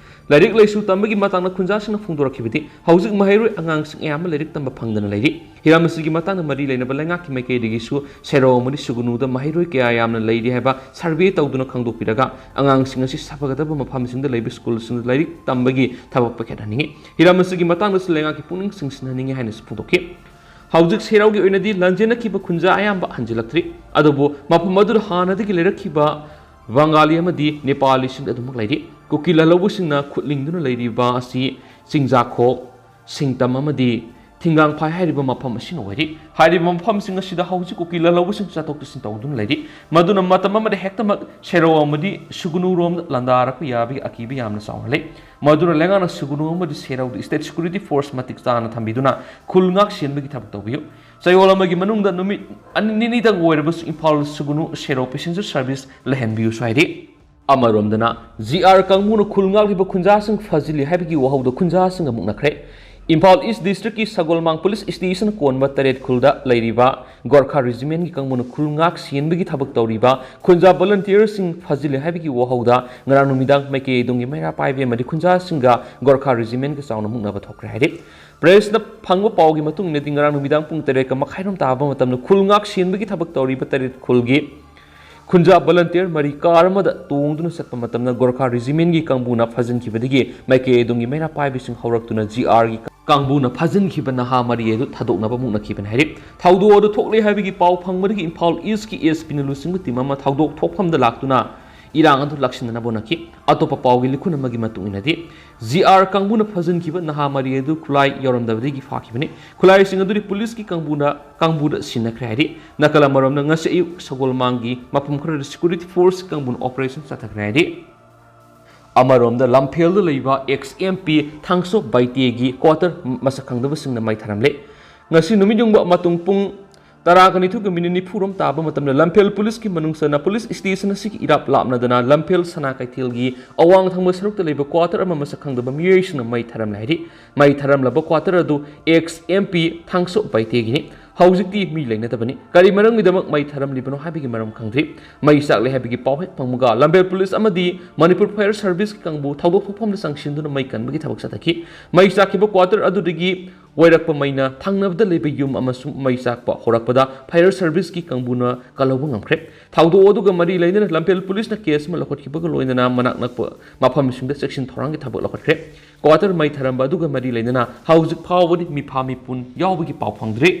ꯂꯥꯏꯔꯤꯛ ꯂꯥꯏꯁꯨ ꯇꯝꯕꯒꯤ ꯃꯇꯥꯡꯗ ꯈꯨꯟꯖꯥꯁꯤꯡꯅ ꯐꯣꯡꯗꯣꯔꯛꯈꯤꯕꯗꯤ, ꯍꯧꯖꯤꯛ ꯃꯍꯩꯔꯣꯏ ꯑꯉꯥꯡꯁꯤꯡ ꯑꯌꯥꯝꯕ ꯂꯥꯏꯔꯤꯛ ꯇꯝꯕ ꯐꯪꯗꯅ ꯂꯩꯔꯤ꯫ ꯍꯤꯔꯝ ꯑꯁꯤꯒꯤ ꯃꯇꯥꯡꯗ ꯃꯔꯤ ꯂꯩꯅꯕ ꯂꯩꯉꯥꯛꯀꯤ ꯃꯥꯏꯀꯩꯗꯒꯤꯁꯨ ꯁꯦꯔꯧ ꯑꯃꯗꯤ ꯁꯨꯒꯨꯅꯨꯗ ꯃꯍꯩꯔꯣꯏ ꯀꯌꯥ ꯌꯥꯝꯅ ꯂꯩꯔꯤ ꯍꯥꯏꯕ survey ꯇꯧꯗꯨꯅ ꯈꯪꯗꯣꯛꯄꯤꯔꯒ, ꯑꯉꯥꯡꯁꯤꯡ ꯑꯁꯤ ꯁꯥꯐꯒꯗꯕ ꯃꯐꯝꯁꯤꯡꯗ ꯂꯩꯕ ꯁ꯭ꯀꯨꯜꯁꯤꯡꯗ ꯂꯥꯏꯔꯤꯛ ꯇꯝꯕꯒꯤ ꯊꯕꯛ ꯄꯥꯏꯈꯠꯍꯟꯅꯤꯡꯏ꯫ ꯍꯤꯔꯝ ꯑꯁꯤꯒꯤ ꯃꯇꯥꯡꯗꯁꯨ ꯂꯩꯉꯥꯛꯀꯤ ꯄꯨꯛꯅꯤꯡ ꯆꯤꯡꯁꯤꯟꯍꯟꯅꯤꯡꯏ ꯍꯥꯏꯅꯁꯨ ꯐꯣꯡꯗꯣꯛꯈꯤ꯫ ꯍꯧꯖꯤꯛ ꯁꯦꯔꯧꯒꯤ ꯑꯣꯏꯅꯗꯤ ꯂꯥꯟꯖꯦꯟꯅꯈꯤꯕ ꯈꯨꯟꯖꯥ ꯑꯌꯥꯝꯕ ꯍꯟꯖꯤꯜꯂꯛꯇ꯭ꯔꯤ꯫ ꯑꯗꯨꯕꯨ ꯃꯐꯝ ꯑꯗꯨꯗ ꯍꯥꯟꯅꯗꯒꯤ ꯂꯩꯔꯛꯈꯤꯕ ꯕꯪꯒꯥꯂꯤ ꯑꯃꯗꯤ ꯅꯦꯄꯥꯂꯤꯁꯤꯡ ꯑꯗꯨꯃꯛ ꯂꯩꯔꯤ꯫ ꯀꯨꯀꯤ ꯂꯥꯜꯍꯧꯕꯁꯤꯡꯅ ꯈꯨꯠ ꯂꯤꯡꯗꯨꯅ ꯂꯩꯔꯤꯕ ꯑꯁꯤ ꯆꯤꯡꯖꯥꯈꯣꯛ, ꯁꯤꯡꯇꯝ ꯑꯃꯗꯤ ꯊꯤꯡꯒꯥꯡꯐꯥꯏ ꯍꯥꯏꯔꯤꯕ ꯃꯐꯝ ꯑꯁꯤꯅ ꯑꯣꯏꯔꯤ꯫ ꯍꯥꯏꯔꯤꯕ ꯃꯐꯝꯁꯤꯡ ꯑꯁꯤꯗ ꯍꯧꯖꯤꯛ ꯀꯨꯀꯤ ꯂꯥꯜꯍꯧꯕꯁꯤꯡ ꯆꯠꯊꯣꯛ ꯆꯠꯁꯤꯟ ꯇꯧꯗꯨꯅ ꯂꯩꯔꯤ꯫ ꯃꯗꯨꯅ ꯃꯇꯝ ꯑꯃꯗ ꯍꯦꯛꯇꯃꯛ ꯁꯦꯔꯧ ꯑꯃꯗꯤ ꯁꯨꯒꯨꯅꯨꯔꯣꯝꯗ ꯂꯥꯟꯗꯥꯔꯛꯄ ꯌꯥꯕꯒꯤ ꯑꯀꯤꯕ ꯌꯥꯝꯅ ꯆꯥꯎꯅ ꯂꯩ꯫ ꯃꯗꯨꯅ ꯂꯩꯉꯥꯛꯅ ꯁꯨꯒꯨꯅꯨ ꯑꯃꯗꯤ ꯁꯦꯔꯧꯗ state security force ꯃꯇꯤꯛ ꯆꯥꯅ ꯊꯝꯕꯤꯗꯨꯅ ꯈꯨꯜ ꯉꯥꯛ ꯁꯦꯟꯕꯒꯤ ꯊꯕꯛ ꯇꯧꯕꯤꯌꯨ꯫ ꯆꯌꯣꯜ ꯑꯃꯒꯤ ꯃꯅꯨꯡꯗ ꯅꯨꯃꯤꯠ ꯑꯅꯤ ꯅꯤꯅꯤꯗꯪ ꯑꯣꯏꯔꯕꯁꯨ ꯏꯝꯐꯥꯜ ꯁꯨꯒꯨꯅꯨ ꯁꯦꯔꯧ passenger service ꯂꯩꯍꯟꯕꯤꯌꯨꯁꯨ ꯍꯥꯏꯔꯤ꯫ ꯑꯃꯔꯣꯝꯗꯅ, ꯖꯤ ꯑꯥꯔ ꯀꯥꯡꯕꯨꯅ ꯈꯨꯜ ꯉꯥꯛꯂꯤꯕ ꯈꯨꯟꯖꯥꯁꯤꯡ ꯐꯥꯖꯤꯜꯂꯤ ꯍꯥꯏꯕꯒꯤ ꯋꯥꯍꯧꯗ ꯈꯨꯟꯖꯥꯁꯤꯡꯒ ꯃꯨꯛꯅꯈ꯭ꯔꯦ꯫ ꯏꯝꯐꯥꯜ East Districtꯀꯤ ꯁꯒꯣꯜꯃꯥꯡ Police Station ꯀꯣꯟꯕ ꯇꯔꯦꯠ ꯈꯨꯜꯗ ꯂꯩꯔꯤꯕ ꯒꯣꯔꯈꯥ Regimentꯀꯤ ꯀꯥꯡꯕꯨꯅ ꯈꯨꯜ ꯉꯥꯛ ꯁꯦꯟꯕꯒꯤ ꯊꯕꯛ ꯇꯧꯔꯤꯕ ꯈꯨꯟꯖꯥ volunteerꯁꯤꯡ ꯐꯥꯖꯤꯜꯂꯤ ꯍꯥꯏꯕꯒꯤ ꯋꯥꯍꯧꯗ ꯉꯔꯥꯡ ꯅꯨꯃꯤꯗꯥꯡ ꯃꯥꯏꯀꯩ ꯑꯗꯣꯝꯒꯤ ꯃꯩꯔꯥ ꯄꯥꯏꯕꯤ ꯑꯃꯗꯤ ꯈꯨꯟꯖꯥꯁꯤꯡꯒ ꯒꯣꯔꯈꯥ Regimentꯀ ꯆꯥꯎꯅ ꯃꯨꯛꯅꯕ ꯊꯣꯛꯈ꯭ꯔꯦ ꯍꯥꯏꯔꯤ꯫ Pressꯅ ꯐꯪꯕ ꯄꯥꯎꯒꯤ ꯃꯇꯨꯡ ꯏꯟꯅꯗꯤ, ꯉꯔꯥꯡ ꯅꯨꯃꯤꯗꯥꯡ ꯄꯨꯡ ꯇꯔꯦꯠꯀ ꯃꯈꯥꯏꯔꯣꯝ ꯇꯥꯕ ꯃꯇꯝꯗ ꯈꯨꯜ ꯉꯥꯛ ꯁꯦꯟꯕꯒꯤ ꯊꯕꯛ ꯇꯧꯔꯤꯕ ꯇꯔꯦꯠ ꯈꯨꯜꯒꯤ ꯈꯨꯟꯖꯥ volunteer ꯃꯔꯤ car ꯑꯃꯗ ꯇꯣꯡꯗꯨꯅ ꯆꯠꯄ ꯃꯇꯝꯗ ꯒꯣꯔꯈꯥ Regimentꯀꯤ ꯀꯥꯡꯕꯨꯅ ꯐꯥꯖꯤꯟꯈꯤꯕꯗꯒꯤ ꯃꯥꯏꯀꯩ ꯑꯗꯣꯝꯒꯤ ꯃꯩꯔꯥ ꯄꯥꯏꯕꯤꯁꯤꯡ ꯍꯧꯔꯛꯇꯨꯅ ꯖꯤ ꯑꯥꯔꯒꯤ ꯀꯥꯡꯕꯨꯅ ꯐꯥꯖꯤꯟꯈꯤꯕ ꯅꯍꯥ ꯃꯔꯤ ꯑꯗꯨ ꯊꯥꯗꯣꯛꯅꯕ ꯃꯨꯛꯅꯈꯤꯕꯅꯤ ꯍꯥꯏꯔꯤ꯫ ꯊꯧꯗꯣꯛ ꯑꯗꯨ ꯊꯣꯛꯂꯦ ꯍꯥꯏꯕꯒꯤ ꯄꯥꯎ ꯐꯪꯕꯗꯒꯤ ꯏꯝꯐꯥꯜ Eastꯀꯤ SP ꯅ ꯂꯨꯆꯤꯡꯕ team ꯑꯃ ꯊꯧꯗꯣꯛ ꯊꯣꯛꯐꯝꯗ ꯂꯥꯛꯇꯨꯅ ꯏꯔꯥꯡ ꯑꯗꯨ ꯂꯥꯛꯁꯤꯟꯅꯅꯕ ꯍꯣꯠꯅꯈꯤ꯫ ꯑꯇꯣꯞꯄ ꯄꯥꯎꯒꯤ ꯂꯤꯈꯨꯟ ꯑꯃꯒꯤ ꯃꯇꯨꯡ ꯏꯟꯅꯗꯤ, ꯖꯤ ꯑꯥꯔ ꯀꯥꯡꯕꯨꯅ ꯐꯥꯖꯤꯟꯈꯤꯕ ꯅꯍꯥ ꯃꯔꯤ ꯑꯗꯨ ꯈꯨꯠꯂꯥꯏ ꯌꯥꯎꯔꯝꯗꯕꯗꯒꯤ ꯐꯥꯈꯤꯕꯅꯤ꯫ ꯈꯨꯠꯂꯥꯏꯁꯤꯡ ꯑꯗꯨꯗꯤ policeꯀꯤ ꯀꯥꯡꯕꯨꯅ, ꯀꯥꯡꯕꯨꯗ ꯁꯤꯟꯅꯈ꯭ꯔꯦ ꯍꯥꯏꯔꯤ꯫ ꯅꯥꯀꯜ ꯑꯃꯔꯣꯝꯗ, ꯉꯁꯤ ꯑꯌꯨꯛ ꯁꯒꯣꯜꯃꯥꯡꯒꯤ ꯃꯐꯝ ꯈꯔꯗ security force ꯀꯥꯡꯕꯨꯅ operation ꯆꯠꯊꯈ꯭ꯔꯦ ꯍꯥꯏꯔꯤ꯫ ꯑꯃꯔꯣꯝꯗ, ꯂꯝꯐꯦꯜꯗ ꯂꯩꯕ ex MP ꯊꯥꯡꯁꯣꯞ ꯕꯥꯏꯇꯦꯒꯤ quarter ꯃꯁꯛ ꯈꯪꯗꯕꯁꯤꯡꯅ ꯃꯩ ꯊꯥꯔꯝꯂꯦ꯫ ꯉꯁꯤ ꯅꯨꯃꯤꯠ ꯌꯨꯡꯕ ꯃꯇꯨꯡ ꯄꯨꯡ ꯇꯔꯥꯒ ꯅꯤꯊꯣꯏꯒ minute ꯅꯤꯐꯨ ꯔꯣꯝ ꯇꯥꯕ ꯃꯇꯝꯗ ꯂꯝꯐꯦꯜ policeꯀꯤ ꯃꯅꯨꯡ ꯆꯟꯅ police station ꯑꯁꯤꯒꯤ ꯏꯔꯥꯞ ꯂꯥꯞꯅꯗꯅ ꯂꯝꯐꯦꯜ ꯁꯅꯥ ꯀꯩꯊꯦꯜꯒꯤ ꯑꯋꯥꯡ ꯊꯪꯕ ꯁꯔꯨꯛꯇ ꯂꯩꯕ quarter ꯑꯃ ꯃꯁꯛ ꯈꯪꯗꯕ ꯃꯤꯑꯣꯏꯁꯤꯡꯅ ꯃꯩ ꯊꯥꯔꯝꯂꯦ ꯍꯥꯏꯔꯤ꯫ ꯃꯩ ꯊꯥꯔꯝꯂꯕ quarter ꯑꯗꯨ ex MP ꯊꯥꯡꯁꯣꯞ ꯕꯥꯏꯇꯦꯒꯤꯅꯤ꯫ ꯍꯧꯖꯤꯛꯇꯤ ꯃꯤ ꯂꯩꯅꯗꯕꯅꯤ꯫ ꯀꯔꯤ ꯃꯔꯝꯒꯤꯗꯃꯛ ꯃꯩ ꯊꯥꯔꯝꯂꯤꯕꯅꯣ ꯍꯥꯏꯕꯒꯤ ꯃꯔꯝ ꯈꯪꯗ꯭ꯔꯤ꯫ ꯃꯩ ꯆꯥꯛꯂꯦ ꯍꯥꯏꯕꯒꯤ ꯄꯥꯎ ꯍꯦꯛ ꯐꯪꯕꯒ ꯂꯝꯐꯦꯜ police ꯑꯃꯗꯤ ꯃꯅꯤꯄꯨꯔ fire serviceꯀꯤ ꯀꯥꯡꯕꯨ ꯊꯧꯗꯣꯛ ꯊꯣꯛꯐꯝꯗ ꯆꯪꯁꯤꯟꯗꯨꯅ ꯃꯩ ꯀꯟꯕꯒꯤ ꯊꯕꯛ ꯆꯠꯊꯈꯤ꯫ ꯃꯩ ꯆꯥꯛꯈꯤꯕ quarter ꯑꯗꯨꯗꯒꯤ ꯑꯣꯏꯔꯛꯄ ꯃꯩꯅ ꯊꯪꯅꯕꯗ ꯂꯩꯕ ꯌꯨꯝ ꯑꯃꯁꯨ ꯃꯩ ꯆꯥꯛꯄ ꯍꯧꯔꯛꯄꯗ fire serviceꯀꯤ ꯀꯥꯡꯕꯨꯅ ꯀꯜꯍꯧꯕ ꯉꯝꯈ꯭ꯔꯦ꯫ ꯊꯧꯗꯣꯛ ꯑꯗꯨꯒ ꯃꯔꯤ ꯂꯩꯅꯅ ꯂꯝꯐꯦꯜ policeꯅ case ꯑꯃ ꯂꯧꯈꯠꯈꯤꯕꯒ ꯂꯣꯏꯅꯅ ꯃꯅꯥꯛ ꯅꯛꯄ ꯃꯐꯝꯁꯤꯡꯗ ꯆꯦꯛꯁꯤꯟ ꯊꯧꯔꯥꯡꯒꯤ ꯊꯕꯛ ꯂꯧꯈꯠꯈ꯭ꯔꯦ꯫ Quarter ꯃꯩ ꯊꯥꯔꯝꯕ ꯑꯗꯨꯒ ꯃꯔꯤ ꯂꯩꯅꯅ ꯍꯧꯖꯤꯛ ꯐꯥꯎꯕꯗꯤ ꯃꯤꯐꯥ ꯃꯤꯄꯨꯟ ꯌꯥꯎꯕꯒꯤ ꯄꯥꯎ ꯐꯪꯗ꯭ꯔꯤ꯫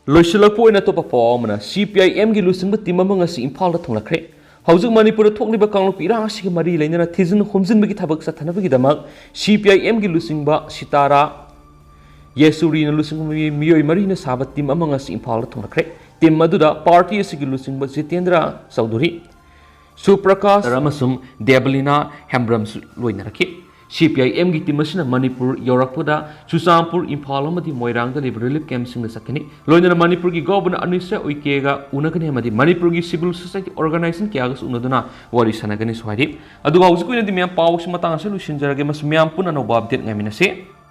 ꯂꯣꯏꯁꯤꯜꯂꯛꯄ ꯑꯣꯏꯅ ꯑꯇꯣꯞꯄ ꯄꯥꯎ ꯑꯃꯅ, CPIMꯒꯤ ꯂꯨꯆꯤꯡꯕ team ꯑꯃ ꯉꯁꯤ ꯏꯝꯐꯥꯜꯗ ꯊꯨꯡꯂꯛꯈ꯭ꯔꯦ꯫ ꯍꯧꯖꯤꯛ ꯃꯅꯤꯄꯨꯔꯗ ꯊꯣꯛꯂꯤꯕ ꯀꯥꯡꯂꯨꯞꯀꯤ ꯏꯔꯥꯡ ꯑꯁꯤꯒ ꯃꯔꯤ ꯂꯩꯅꯅ ꯊꯤꯖꯤꯟ ꯍꯨꯝꯖꯤꯟꯕꯒꯤ ꯊꯕꯛ ꯆꯠꯊꯅꯕꯒꯤꯗꯃꯛ CPIMꯒꯤ ꯂꯨꯆꯤꯡꯕ ꯁꯤꯇꯥꯔꯥ ꯌꯦꯁꯨꯔꯤꯅ ꯂꯨꯆꯤꯡꯕ ꯃꯤꯑꯣꯏ ꯃꯔꯤꯅ ꯁꯥꯕ ꯇꯤꯝ ꯑꯃ ꯉꯁꯤ ꯏꯝꯐꯥꯜꯗ ꯊꯨꯡꯂꯈ꯭ꯔꯦ꯫ ꯇꯤꯝ ꯑꯗꯨꯗ ꯄꯥꯔꯇꯤ ꯑꯁꯤꯒꯤ ꯂꯨꯆꯤꯡꯕ ꯖꯤꯇꯦꯟꯗ꯭ꯔ ꯆꯧꯙꯨꯔꯤ, ꯁꯨꯄ꯭ꯔꯀꯥꯁ ꯑꯃꯁꯨꯡ ꯗꯦꯕꯂꯤꯅꯥ ꯍꯦꯝꯕ꯭ꯔꯝꯁꯨ ꯂꯣꯏꯅꯔꯛꯈꯤ꯫ ꯁꯤ ꯄꯤ ꯑꯥꯏ ꯑꯦꯝꯒꯤ ꯇꯤꯝ ꯑꯁꯤꯅ ꯃꯅꯤꯄꯨꯔ ꯌꯧꯔꯛꯄꯗ ꯆꯨꯔꯆꯥꯟꯄꯨꯔ, ꯏꯝꯐꯥꯜ ꯑꯃꯗꯤ ꯃꯣꯏꯔꯥꯡꯗ ꯂꯩꯕ ꯔꯤꯂꯤꯐ ꯀꯦꯝꯞꯁꯤꯡꯗ ꯆꯠꯀꯅꯤ꯫ ꯂꯣꯏꯅꯅ ꯃꯅꯤꯄꯨꯔꯒꯤ ꯒꯣꯚꯔꯅꯔ ꯑꯅꯤꯁꯥ ꯎꯏꯀꯦꯒ ꯎꯅꯒꯅꯤ ꯑꯃꯗꯤ ꯃꯅꯤꯄꯨꯔꯒꯤ ꯁꯤꯚꯤꯜ ꯁꯣꯁꯥꯏꯇꯤ ꯑꯣꯔꯒꯅꯥꯏꯖꯦꯁꯟ ꯀꯌꯥꯒꯁꯨ ꯎꯅꯗꯨꯅ ꯋꯥꯔꯤ ꯁꯥꯟꯅꯒꯅꯤꯁꯨ ꯍꯥꯏꯔꯤ꯫ ꯑꯗꯨꯒ ꯍꯧꯖꯤꯛꯀꯤ ꯑꯣꯏꯅꯗꯤ ꯃꯌꯥꯝ ꯄꯥꯎꯁꯤ ꯃꯇꯥꯡ ꯑꯁꯤꯗ ꯂꯣꯏꯁꯤꯟꯖꯔꯒꯦ꯫ ꯃꯁꯤ ꯃꯌꯥꯝ ꯄꯨꯟꯅ ꯑꯅꯧꯕ ꯑꯞꯗꯦꯠ ꯉꯥꯏꯃꯤꯟꯅꯁꯤ꯫